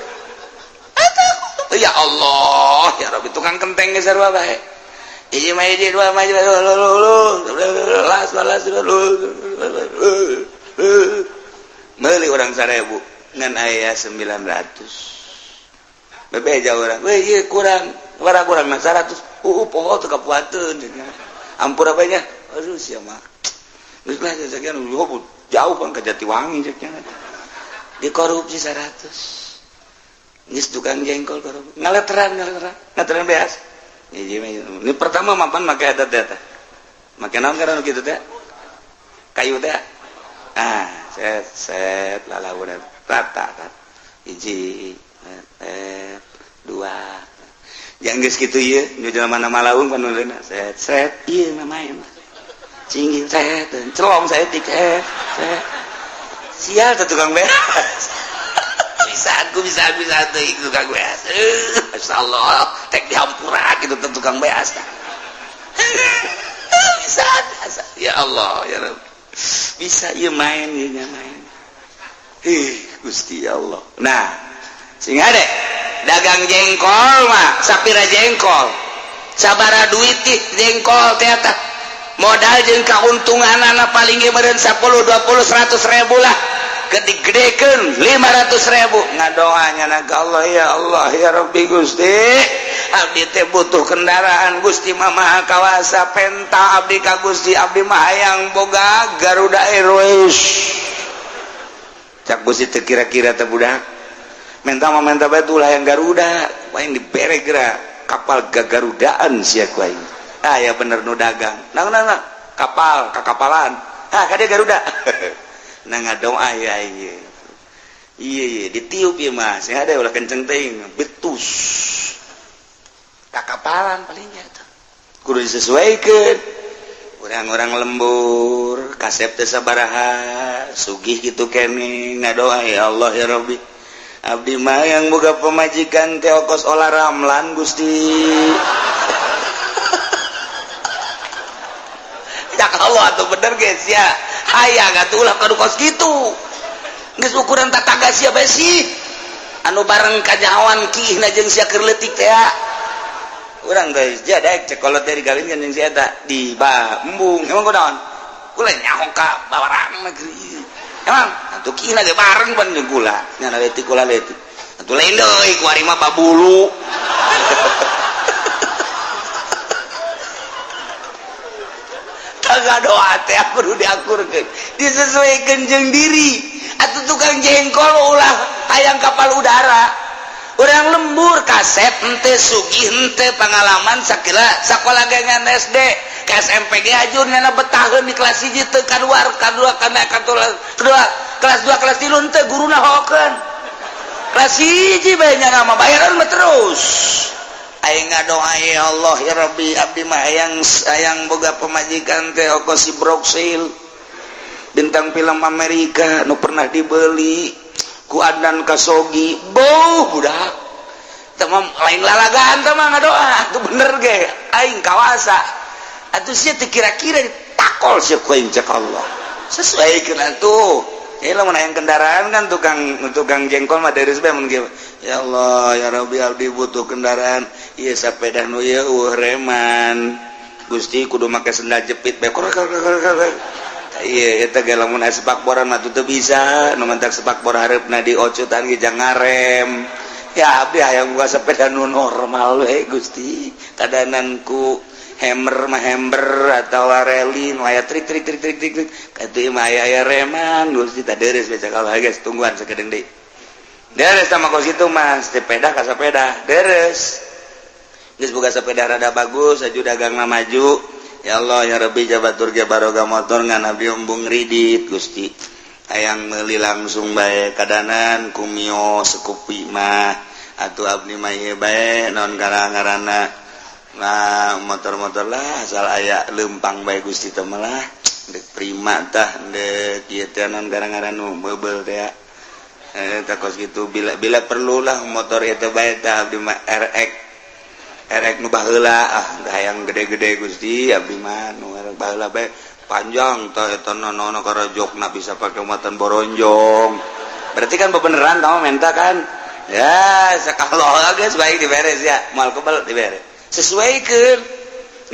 Ya Allah ya Rabbi, tukang kenteng ge sarua bae. Hiji mah hiji, dua mah dua, las las, meuli urang 1000 ngan aya 900. Bebeja urang, weh, ieu kurang, warah kurang na 100. Poho teu kapuateun, ampura bae nya. Aduh, sia mah geus lah, sekian jauh kan ke Jatiwangi ceknya, dikorupsi 100. Geus tukang jengkol korupsi, ngaleteran ngaleteran ngaleteran beas. Ini pertama mapan make adat data, make naon karena kitu teh, kayu teh. Ah, set set, lalaunan rata kan, hiji, dua, jangan geus kitu ieu nu jelema mana malaung panuleuna, set set, ieu mah main cinggil, set celong saeutik, set set. Sial teh tukang beas, bisa aku bisa bisa tuh tukang beas. Masyaallah, tek dihampura gitu tuh tukang beas, bisa bisa. Ya Allah, ya Rabb, bisa ieu main, ieu main. Ih, Gusti Allah. Nah, sing deh dagang jengkol mah sapira jengkol, sabara duit jengkol teh, modal jeung keuntungan anak paling meureun 10, 20, 100 ribu lah. Gede-gedekeun 500 ribu, ngadoanya na ka Allah, ya Allah, ya Rabbi, Gusti, abdi teh butuh kendaraan. Gusti mah Maha Kawasa, penta abdi ka Gusti, abdi mah hayang boga Garuda Airways. Cak Gusti teh, kira-kira teh budak menta mah menta bae ulah yang Garuda, paling dibere geura kapal gagarudaan sia ku aing. Ah, ya bener nu dagang nah nah nah kapal kakapalan, ah, kade Garuda. Nah, ngadoa ya, iya iya iya, ditiup ya mas ya, ada ulah kenceng teuing, betus kakapalan palingnya tuh kudu disesuaikan. Orang-orang lembur kasep teh sabaraha, sugih gitu kene, ngadoa, ya Allah, ya Rabbi, abdi mah yang boga pemajikan teh kos Olla Ramlan, Gusti. Ya Allah, atuh bener guys ya, hayang atuh ulah kadu kos kitu, geus ukuran tataga sia bae sih, anu bareng kanyahoan kihna jeung sia keur leutik teh. Urang guys jadi cek kolot dari gawin kan jeung si eta di ba embung, emang kunaon kula nyaho ka bawarang negeri, emang atuh kihna ge bareng pan jeung kula nya, leutik kula leutik atuh, lain deui kuari mah babulu. Kagak doa teh kudu diakurkeun, disesuaikan jeung diri. Atuh tukang jengkol ulah hayang kapal udara. Orang lembur kasep ente, sugih ente, pengalaman sakila sekolah gengan SD ke SMP ge ajur nyana betaheun di kelas 1 teu kaluar, kadua kana kedua kelas 2, kelas 3 henteu, guruna hokeun kelas 1 bae nyana mah, bayaran mah terus. Aing ngadoa, ya Allah, ya Rabbi, abdi mah hayang hayang boga pemajikan teh oko si Broksil, bintang film Amerika nu pernah dibeli ku Adnan Kasogi. Boh budak teh lain lalagaan teh mah, ngadoa atuh bener ge aing kawasa atuh, sia teh kira-kira ditakol sia ku aing. Cek Allah, sesuaikeun atuh. Ya lamun hayang kendaraan kan, tukang tukang jengkol mah dari bae mun ya Allah, ya Rabbi, abdi butuh kendaraan ieu, sepeda nu ieu eueuh reman, Gusti, kudu make sendal jepit bae. Iya, eta ge lamun aya sepakboran mah teu bisa, nu mantak sepakbor hareupna diocutan ge jang ngarem. Ya abdi hayang boga sepeda nu normal we, Gusti, kadanan ku hammer mah, hammer atau reli nu aya trik trik trik trik trik trik katuh mah aya aya reman, Gusti. Tah, deres baca kalau guys, tungguan sakedeung deui. Deres sama kos itu mas, sepeda ka sepeda deres, geus boga sepeda rada bagus aju, dagangna maju. Ya Allah, ya Rabbi, jabatur ge baroga motor ngan abdi embung ridit, Gusti, hayang meuli langsung bae kadanan ku Mio Scoopy mah atuh, abdi mah ieu bae naon ngaranna. Nah, motor-motor lah, asal aya lempang bae, Gusti, teh lah dek Prima tah, dek ieu teh naon ngaran nu meubel teh, eh tah kos kitu. Bila bila perlu lah motor itu bae tah, abdi mah RX RX nu baheula, ah, hayang gede-gede, Gusti, abdi mah nu baheula bae, panjang tah eta nono karajokna bisa pake muatan boronjong. Berarti kan bebeneran kamu minta kan ya, kalau geus baik diberes ya, moal kebel dibere, sesuaikan.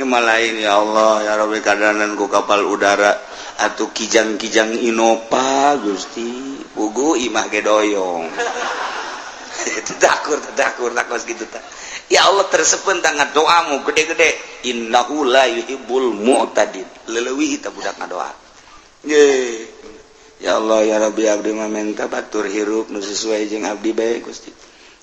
Lain ya Allah ya Rabbi kadanan ku kapal udara atau kijang-kijang Innova Gusti pugu imah ge doyong. Takur takur takos gitu ta. Ya Allah tersepen tangan doamu gede-gede innahu la yuhibbul mu'tadin leleuwih ta budak ngadoa. Ye ya Allah ya Rabbi abdi mah menta batur hirup nu sesuai jeung abdi bae Gusti.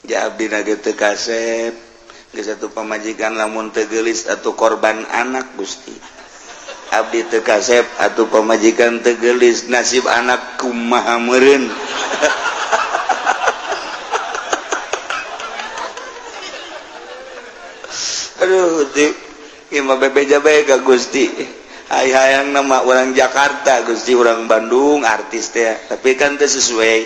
Ja abdi na ge teu kasep geus satu pamajikan lamun teu geulis atau korban anak Gusti. Abdi teu kasep atau pamajikan teu geulis nasib anak kumaha meureun. Aduh ti ieu mah bebeja bae ka Gusti. Hay hayang nama orang Jakarta Gusti, orang Bandung artis teh tapi kan teu sesuai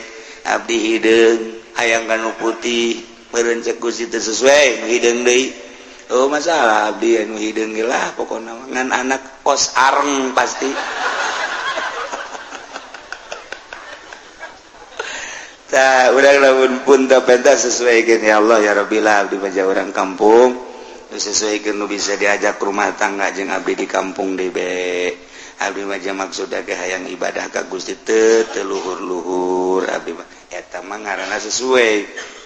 abdi hideung hayang kanu putih meureun cek Gusti teu sesuai nu hideung deui. Oh masalah abdi anu hideung ge lah pokona ngan anak kos areng pasti. Tah urang lamun pun teu pentas sesuaikeun ya Allah ya Rabbi lah abdi mah urang kampung sesuaikan nu bisa diajak rumah tangga jeung abdi di kampung debe. Abdi mah maksud ge hayang ibadah ka Gusti teu teu luhur-luhur abdi mah eta mah ngaranna sesuai.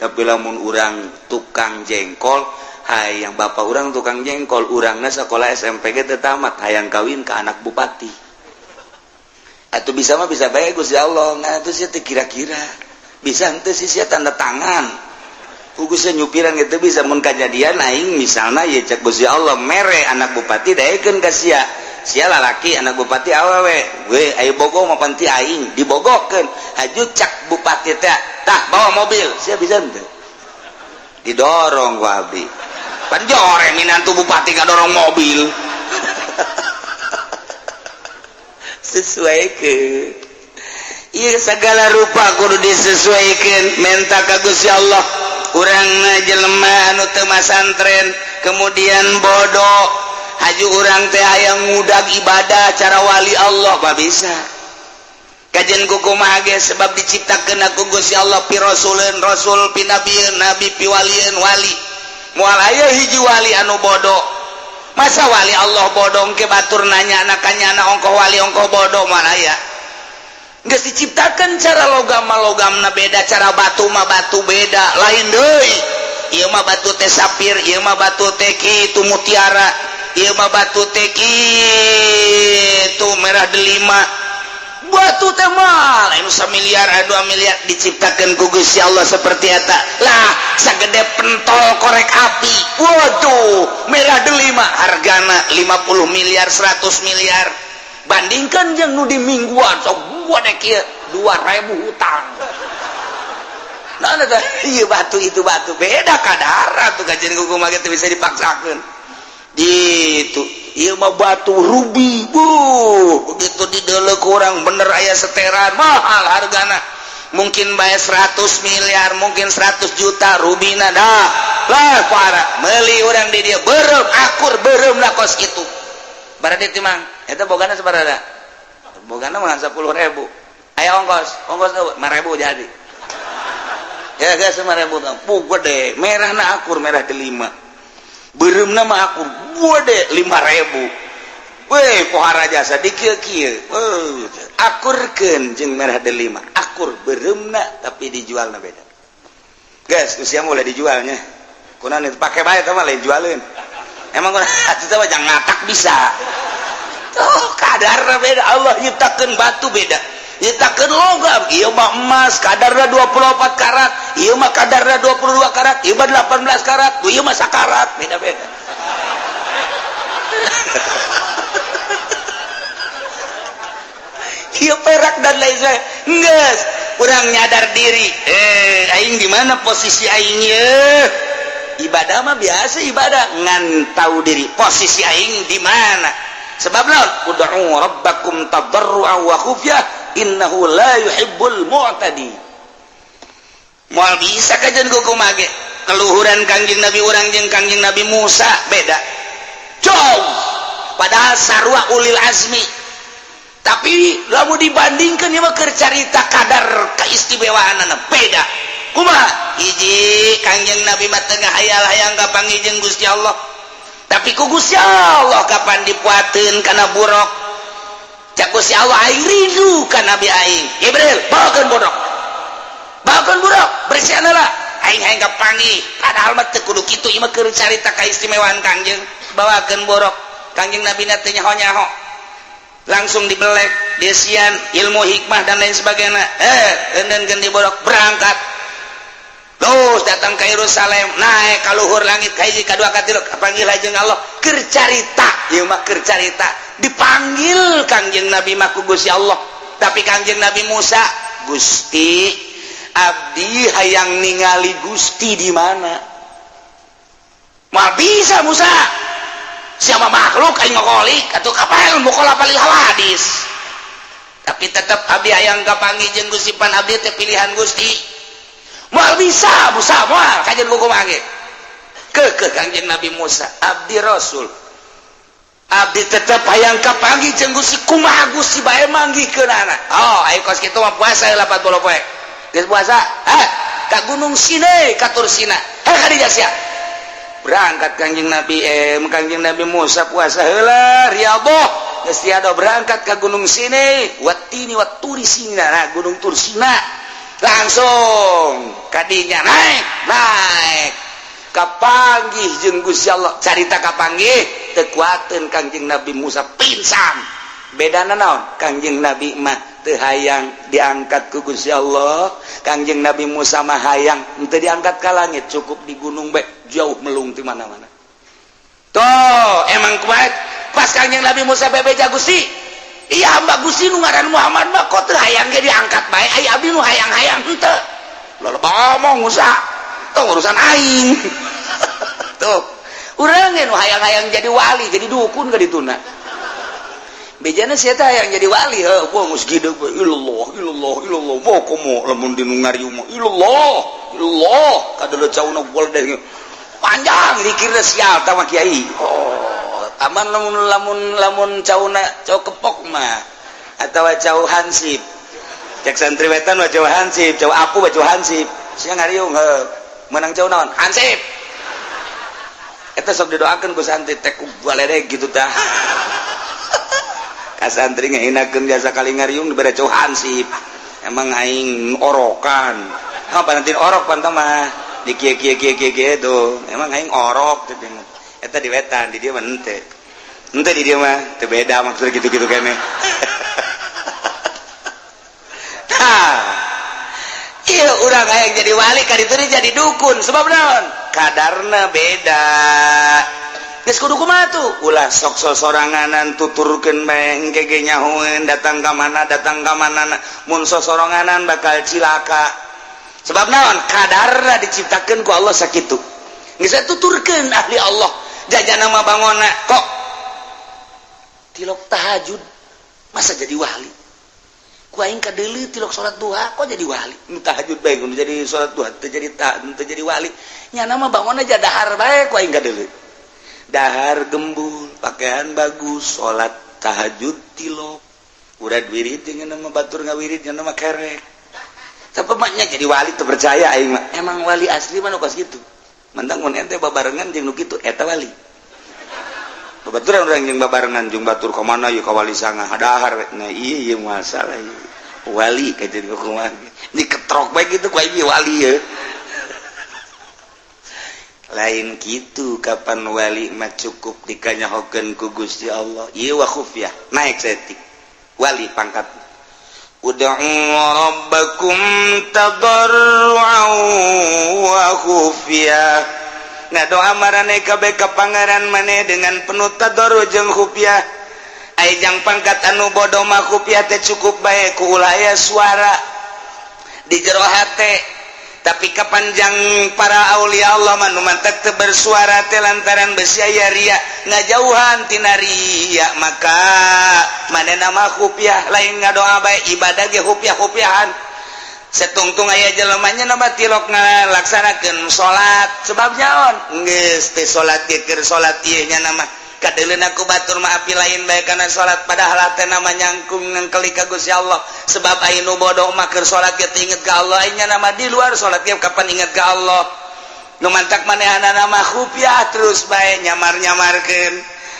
Tapi lamun urang tukang jengkol hayang bapak urang tukang jengkol urangna sekolah SMP ge teu tamat hayang kawin ka anak bupati atuh bisa mah bisa bae Gusti Allah ngan atuh sia teu kira-kira bisa henteu sih sia tanda tangan Kugusnya nyupiran gitu bisa mun kajadian aing misalna ye cek Gusti Allah mere anak bupati daekeun ka sia. Sia lalaki anak bupati awewe. We aya bogo mah panti aing dibogokeun. Haju cak bupati teh tah bawa mobil. Sia bisa henteu? Didorong ku abdi. Pan jore minantu bupati ngadorong mobil. Sesuaikeun. Ieu segala rupa kudu disesuaikeun menta ka Gusti Allah. Urang jelema anu teu masantren kemudian bodoh haju urang teh hayang ngudag ibadah cara wali Allah mah bisa kajen kumaha ge sebab diciptakeun ku Gusti Allah pi rasuleun rasul pi nabieun nabi pi walieun wali moal aya hiji wali anu bodoh masa wali Allah bodoh ke batur nanya anaknya ongkoh wali ongkoh bodoh moal aya. Geus diciptakan cara logam mah logamna beda, cara batu mah batu beda, lain deui. Ieu mah batu teh sapir, ieu mah batu teh kitu mutiara, ieu mah batu teh kitu merah delima. Batu teh mah lain samiliar, 2 miliar diciptakeun ku Gusti Allah seperti eta. Lah, sagede pentol korek api. Waduh, merah delima hargana 50 miliar, 100 miliar. Bandingkan jeung nu di mingguan sok gua dek ieu 2000 hutang. Nah, nah, ieu batu itu batu beda kadar tuh kajian kumaha ge teu bisa dipaksakeun. Gitu. Ieu mah batu rubi. Buh, begitu dideuleu kurang bener aya seteran mahal hargana. Mungkin bae 100 miliar, mungkin 100 juta rubina dah. Lah para meuli urang di dieu beureum akur beureumna kos kitu. Baradi timang eta bogana sabaraha? Bogana mah 10.000. Aya ongkos, ongkos 5.000 jadi. Ya geus 5.000. Puh gede, merahna akur merah delima. Beureumna mah akur gede 5.000. Weh pohara jasa di kieu-kieu. Akurkeun jeung merah delima. Akur beureumna tapi dijualna beda. Geus usia mulai dijualnya. Kunaon itu pake bae teh mah lain jualeun. Emang atuh teh jangan ngatak bisa. Tuh kadarna beda, Allah nyiptakeun batu beda. Nyiptakeun logam, ieu mah emas kadarna 24 karat, ieu mah kadarna 22 karat, ieu mah 18 karat, ieu mah sakarat, beda-beda. Ieu perak dan lain sebagainya. Geus, urang nyadar diri, aing di mana posisi aing ye? Ibadah mah biasa ibadah ngan tahu diri posisi aing di mana. Sebab naon? Ud'u rabbakum tadarruan wa khufyah innahu la yuhibbul mu'tadi. Moal bisa kajian kumaha ge. Keluhuran Kangjeng Nabi urang jeung Kangjeng Nabi Musa beda. Jauh. Padahal sarua ulil azmi. Tapi lamun dibandingkeun ieu mah keur carita kadar keistimewaanana beda. Kumaha? Hiji Kangjeng Nabi mah teu ngahayal hayang ka panggih jeung Gusti Allah. Tapi Tapi ku Gusti Allah kapan dipuateun kana buraq? Cak Gusti Allah, aing rindu ka Nabi aing. Jibril, bawakeun buraq, bawakeun buraq, bersihan lah, aing hayang kapanggih. Padahal mah teu kudu kitu, ieu mah keur carita kaistimewaan Kangjeng. Bawakeun buraq, Kangjeng Nabi na teu nyaho-nyaho, langsung dibelek, desian ilmu hikmah dan lain sebagainya. Eh dan di buraq, berangkat terus datang ke Yerusalem, naik ka luhur langit, ka hiji, ka dua, ka tilu, kapanggil jeung Allah. Keur carita ieu mah, keur carita. Dipanggil Kangjeng Nabi mah ku Gusti Allah. Tapi Kangjeng Nabi Musa, "Gusti, abdi hayang ningali Gusti di mana?" "Moal bisa, Musa, siapa makhluk, aing mah kholik atuh." Kapan mukhalafah lil hawadis? Tapi tetap abdi hayang kapanggih jeung Gusti, pan abdi teh pilihan Gusti. "Moal bisa, Musa, moal." Kajian kumaha ge ke Kangjeng Nabi Musa, "Abdi Rasul, abdi tetep hayang kapanggih jeung Gusti. Kumaha Gusti bae manggihkeunana?" "Oh, ayo kos kitu mah puasa 80 poe. Geus puasa, ha ka Gunung Sinai, ka Tur Sina. Heh, ka dieu sia." Berangkat Kangjeng Nabi, Kangjeng Nabi Musa puasa heula, riyadhah, geus tiada, berangkat ke Gunung Sinai, watini waturi Sina. Nah, Gunung Tur Sina, langsung kadinya naik, naik, kapanggih jeung Gusti Allah. Carita kapanggih, teu kuateun Kangjeng Nabi Musa, pingsan. Bedana naon? Kangjeng Nabi mah teu hayang diangkat ku Gusti Allah, Kangjeng Nabi Musa mah hayang henteu diangkat ka langit, cukup di gunung bae, jauh melung di mana-mana. Tuh emang kuat. Pas Kangjeng Nabi Musa bebeja, "Gusti, iya hamba Gusti nu ngaran Muhammad mah kok teu hayang ge diangkat bae, ai abdi nu hayang-hayang henteu." "Loba ngomong, Musa, tuh urusan aing." Tuh urang nu hayang-hayang jadi wali, jadi dukun ka dituna. Bejana sia teh hayang jadi wali, heuh, gua geus gede, ilallah, ilallah, ilallah, mau komo lamun di nu ngariung mah ilallah, ilallah, kadeuleut cauna deh panjang dikirna, sial tah mah kiai. Oh, aman lamun lamun lamun cauna cau kepok mah atau cau hansip. Cek santri wetan mah cau hansip, cau aku mah cau hansip. Sia ngariung, heuh, menang cau naon? Hansip. Eta sok didoakeun ku santri teh ku baledeg gitu tah. Ka santri ngahinakeun jasa kali ngariung dibere cau hansip. Emang aing orokan? Apa nanti orok pantah mah di kieu kieu kieu kieu kieu tuh. Emang aing orok? Eta di wetan, di dieu mah henteu. Henteu, di dieu mah teu beda maksudnya gitu-gitu kene. Nah, iya, urang hayang jadi wali, ka ditu jadi dukun. Sebab naon? Kadarna beda. Geus kudu kumaha tuh? Ulah sok sosoranganan, tuturkeun bae, engke ge nyahoeun datang ka mana, datang ka mana. Mun sosoranganan bakal cilaka. Sebab naon? Kadarna diciptakeun ku Allah sakitu. Geus tuturkeun ahli Allah. Jajana mah bangona kok tilok tahajud, masa jadi wali? Ku aing kadeuleu tilok salat duha kok jadi wali. Nu tahajud bae nu jadi salat duha teu jadi, teu jadi wali. Nyana mah bangun aja dahar bae, ku aing kadeuleu. Dahar gembul, pakaian bagus, salat tahajud tilok. Udah wirid dengan nama batur ngawirid nya nama kerek. Tapi maknya jadi wali teu percaya aing mah. Emang wali asli mah nu kos kitu. Mentang mun ente babarengan jeung nu kitu, eta wali. Babaturan urang jeung babarengan jeung batur ka mana ieu, ka wali sanga dahar we. Nah, iya ieu masalah ieu. Wali kajeun kumaha? Diketrok bae kitu ku aing wali ye. Lain gitu, kapan wali mah cukup dikanyahokeun ku Gusti Allah. Ieu wa khufyah, naik saeutik wali pangkat. Ud'u rabbakum tadarru'an wa khufyah. Nah, doa marane kabeh ka Pangeran maneh dengan penuh tadarru jeung khufyah. Ai jang pangkat anu bodoh mah khufyah teh cukup bae ku ulah aya suara di jero hate. Tapi kapanjang para aulia Allah mah nu mantak teu bersuara teh lantaran besi aya ria, ngajauhan tina ria, maka manehna mah khufyah. Lain ngadoa bae, ibadah ge khufyah-khufyahan. Setungtung aya jelemanya nama tilok ngalaksanakeun salat, sebab nyaon geus teh salat ge keur salat ieu nya nama kadeuleun ku batur mah api lain bae kana salat, padahal teh nama nyangkung ngengkeli ka Gusti Allah. Sebab aya nu bodoh mah keur salat ge teu inget ka Allah, nya nama di luar salat ge kapan inget ka Allah. Nu mantak manehanana mah khufiah, terus bae nyamar-nyamarkeun.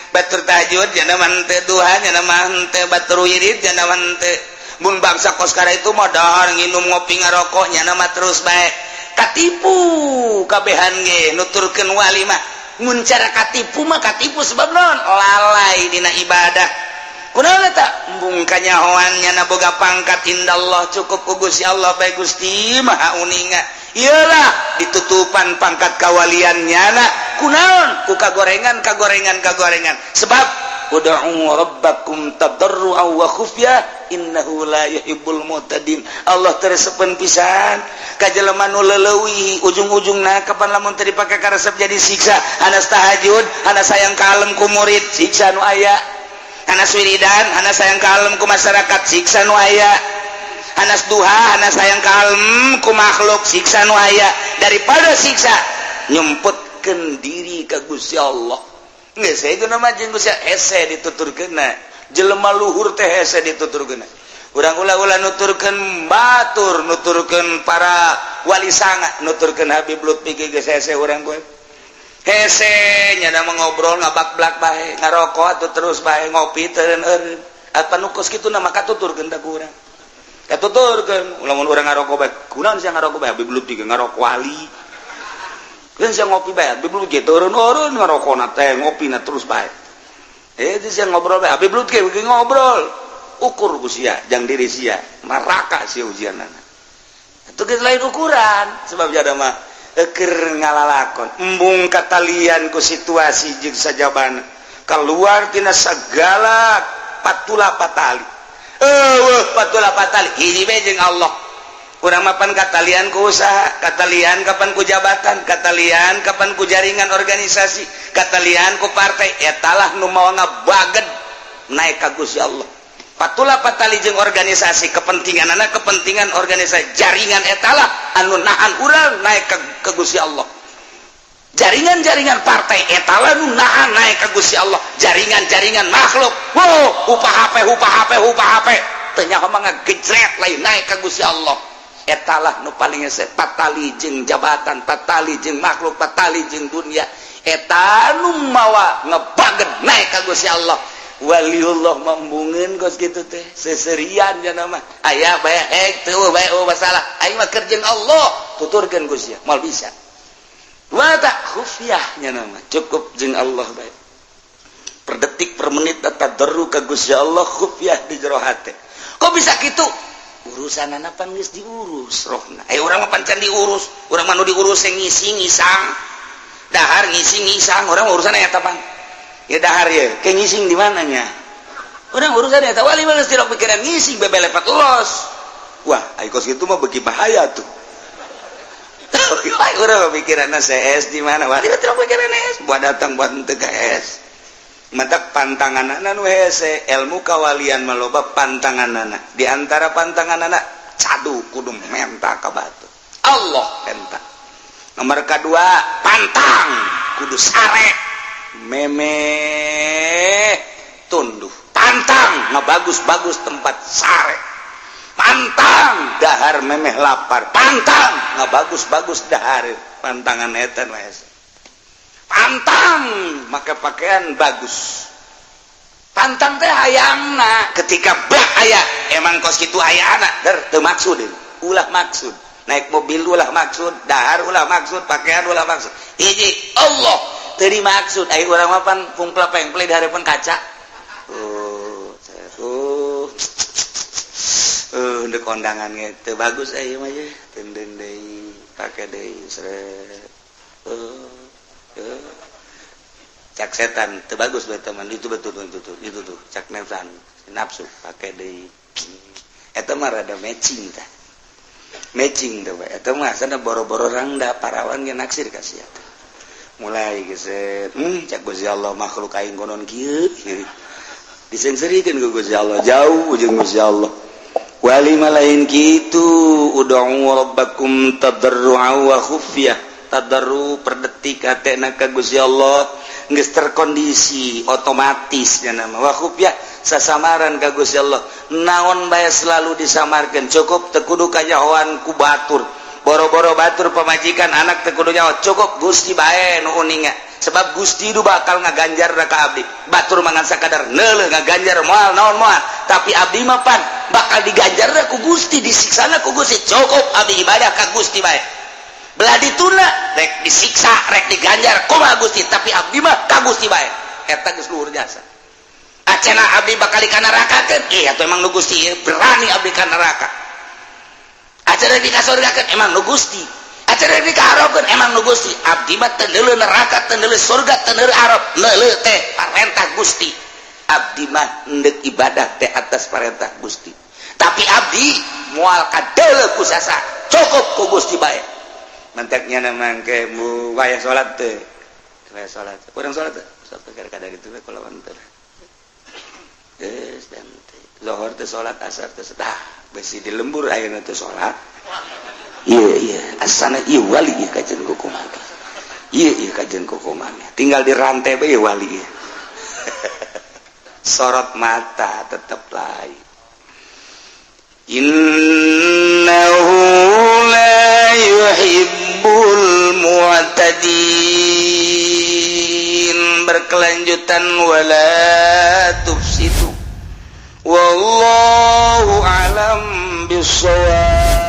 Batur tahajud nya mah henteu, duha nya mah henteu, batur wirid nya mah henteu. Mun bangsa kos itu mah dahar, nginum, ngopi, ngarokok, nya mah terus bae. Katipu kabehan ge nuturkeun wali mah. Mun cara katipu mah katipu sebab non lalai dina ibadah. Kunaon eta? Embung kanyahoan nyana boga pangkat indallah, cukup ku Gusti Allah bae. Gusti Maha Uninga. Iyalah, ditutupan pangkat kawalian nyana. Kunaon? Ku kagorengan, kagorengan, kagorengan. Sebab ud'u rabbakum tadarruan wa khufyah innahu la yuhibbul mu'tadin. Allah teu resepeun pisan ka jelema nu leuwih ujung-ujungna. Kapan lamun teu dipake karesep jadi siksa. Hanas tahajud, hanas sayang kalem ku murid, siksa nu aya. Hanas wiridan, hanas sayang kalem ku masyarakat, siksa nu aya. Hanas duha, hanas sayang kalem ku makhluk, siksa nu aya. Daripada siksa, nyemputkeun diri ka Gusti Allah. Geus itu nama jeung Gusti hese dituturkeun. Jelema luhur teh hese dituturkeun. Urang ulah-ulah nuturkeun batur, nuturkeun para wali sanga, nuturkeun Habib Lutfi ge geus hese. Urang gue hese nya ngobrol, ngabak-blak bae, ngarokok atuh terus bae, ngopi teu eureun. Apa nu kos kitu nama katuturkeun tah ku urang? Katuturkeun. Lamun urang ngarokok bae, kunaon sia ngarokok bae? Habib Lutfi ge ngarokok, wali kan. Sia ngopi bae, Habib Lutfi turun-turun ngarokok teh, ngopi na terus bae. Eh, itu sia ngobrol bae, Habib Lutfi ge ngobrol. Ukur ku sia jang diri sia, neraka sia ujianana. Itu geus lain ukuran. Sebab jada mah keur ngalalakon, embung katalian ku situasi jeung sajabana, keluar tina segala patula patali. Eueuh patula patali, hiji bae jeung Allah. Urang mapan katalian ku usaha, katalian kapan ku jabatan, katalian kapan ku jaringan organisasi, katalian ku partai. Etalah nu mawa ngabaged naik ka Gusti Allah. Patula patali jeung organisasi, kepentingan anak, kepentingan organisasi, jaringan, etalah anu nahan urang naik ke Gusti Allah. Jaringan-jaringan partai etalah nu nahan naik ke Gusti Allah. Jaringan-jaringan makhluk, wow, upah HP, upah HP, upah HP, ternyata mah ngagejret, lain naik ke Gusti Allah. Etalah nu paling hese. Patali jeung jabatan, patali jeung makhluk, patali jeung dunia, eta nu mawa ngebaget naik ka Gusti Allah. Waliullah mambungeun kos kitu teh, seserian jana mah aya bae hek teu bae. Oh, masalah aing mah keur jeung Allah, tuturkeun Gusti moal bisa. Wa tak khufiyah nya nama cukup jeung Allah bae, per detik per menit tadarru ka Gusti Allah, khufiyah di jero hate. Kok bisa kitu? Urusan anak pan geus diurus rohna. Eh, urang mah pan can diurus. Urang mah nu diurus yang ngisi ngisang, dahar, ngisi ngisang. Urang urusan eta pan ya dahar ya ke ngising di mananya. Urang urusan eta. Wali mah geus tidak pikiran ngising, bebelepet los. Wah, ai kos kitu mah beuki bahaya tuh. Urang mah pikiran CS di mana. Wali mah tidak pikiran S buat datang, buat henteu ka S. Matak pantangan nu hese, ilmu kawalian maloba pantangan. Di antara pantangan anak cadu, kudu menta ka batu, Allah menta. Nomor kedua, pantang kudu sare meme tunduh, pantang ngebagus-bagus tempat sare, pantang dahar memeh lapar, pantang ngebagus-bagus dahar. Pantangan eta nu hese. Pantang make pakaian bagus, pantang teh hayangna ketika bak aya emang kos kitu aya anak der teu maksud. Ulah maksud naik mobil, ulah maksud dahar, ulah maksud pakaian, ulah maksud. Hiji Allah teu dimaksud. Ai urang mah pan pungpla pengple di hadapan kaca. Oh, oh, ndek kondangan ge teu bagus aya mah ye, tenden deui, pake deui, seret. Cak setan teu bagus bae teman itu, betul itu tuh, itu tuh cak nafsan, nafsu, pakai deui. Eta mah rada matching tah, matching tuh. Eta mah sana boro-boro rangda, parawan ge naksir ka sia. Mulai geset, cak Gusti Allah, makhluk aing konon kieu disengserikeun ku Gusti Allah, jauh jeung Gusti Allah. Wali mah lain kitu. Ud'u rabbakum tadarru'a wa khufyah. Tadarru per detik hatena ka Gusti Allah geus terkondisi otomatis nya nama. Wa khufyah, sasamaran ka Gusti Allah. Naon bae selalu disamarkeun, cukup teu kudu kanyahoan ku batur. Boro-boro batur, pamajikan, anak teu kudu nyaho, cukup Gusti bae nu uninga, sebab Gusti itu bakal ngaganjar ka abdi. Batur mangan sakadar neuleuh, ngaganjar moal naon moal, tapi abdi mah pan bakal diganjar ku Gusti, disiksana ku Gusti. Cukup abdi ibadah ka Gusti bae. Belah dituna rek disiksa rek diganjar kumaha Gusti, tapi abdi mah ka Gusti bae. Eta geus luhur jasa. Acena abdi bakal ka neraka kan? Iya, atuh emang nu Gusti berani abdi ka neraka. Acena di kasurgakeun, emang nu Gusti. Acena di kaarobkeun, emang nu Gusti. Abdi mah teu neuleuh neraka, teu neuleuh surga, teu neuleuh arob, neuleuh teh parentah Gusti. Abdi mah endek ibadah teh atas parentah Gusti, tapi abdi moal kadeuleuh ku sasa, cukup ku Gusti bae. Mantaknya namang ke mu wayah salat teh, wayah salat kurang salat teh sok kadang itu kalau teh. Geus dan lohor teh salat, asar teh dah besi di lembur ayeuna teh salat. Iya iya, asana ieu wali ieu kajen kukumaha, ieu ieu kajen kukumaha, tinggal di rantai bae wali ieu. Sorot mata tetep lain. Innahu la yuhibbul mu'tadin. Berkelanjutan, wala tufsidu. Wallahu a'lam bissawab.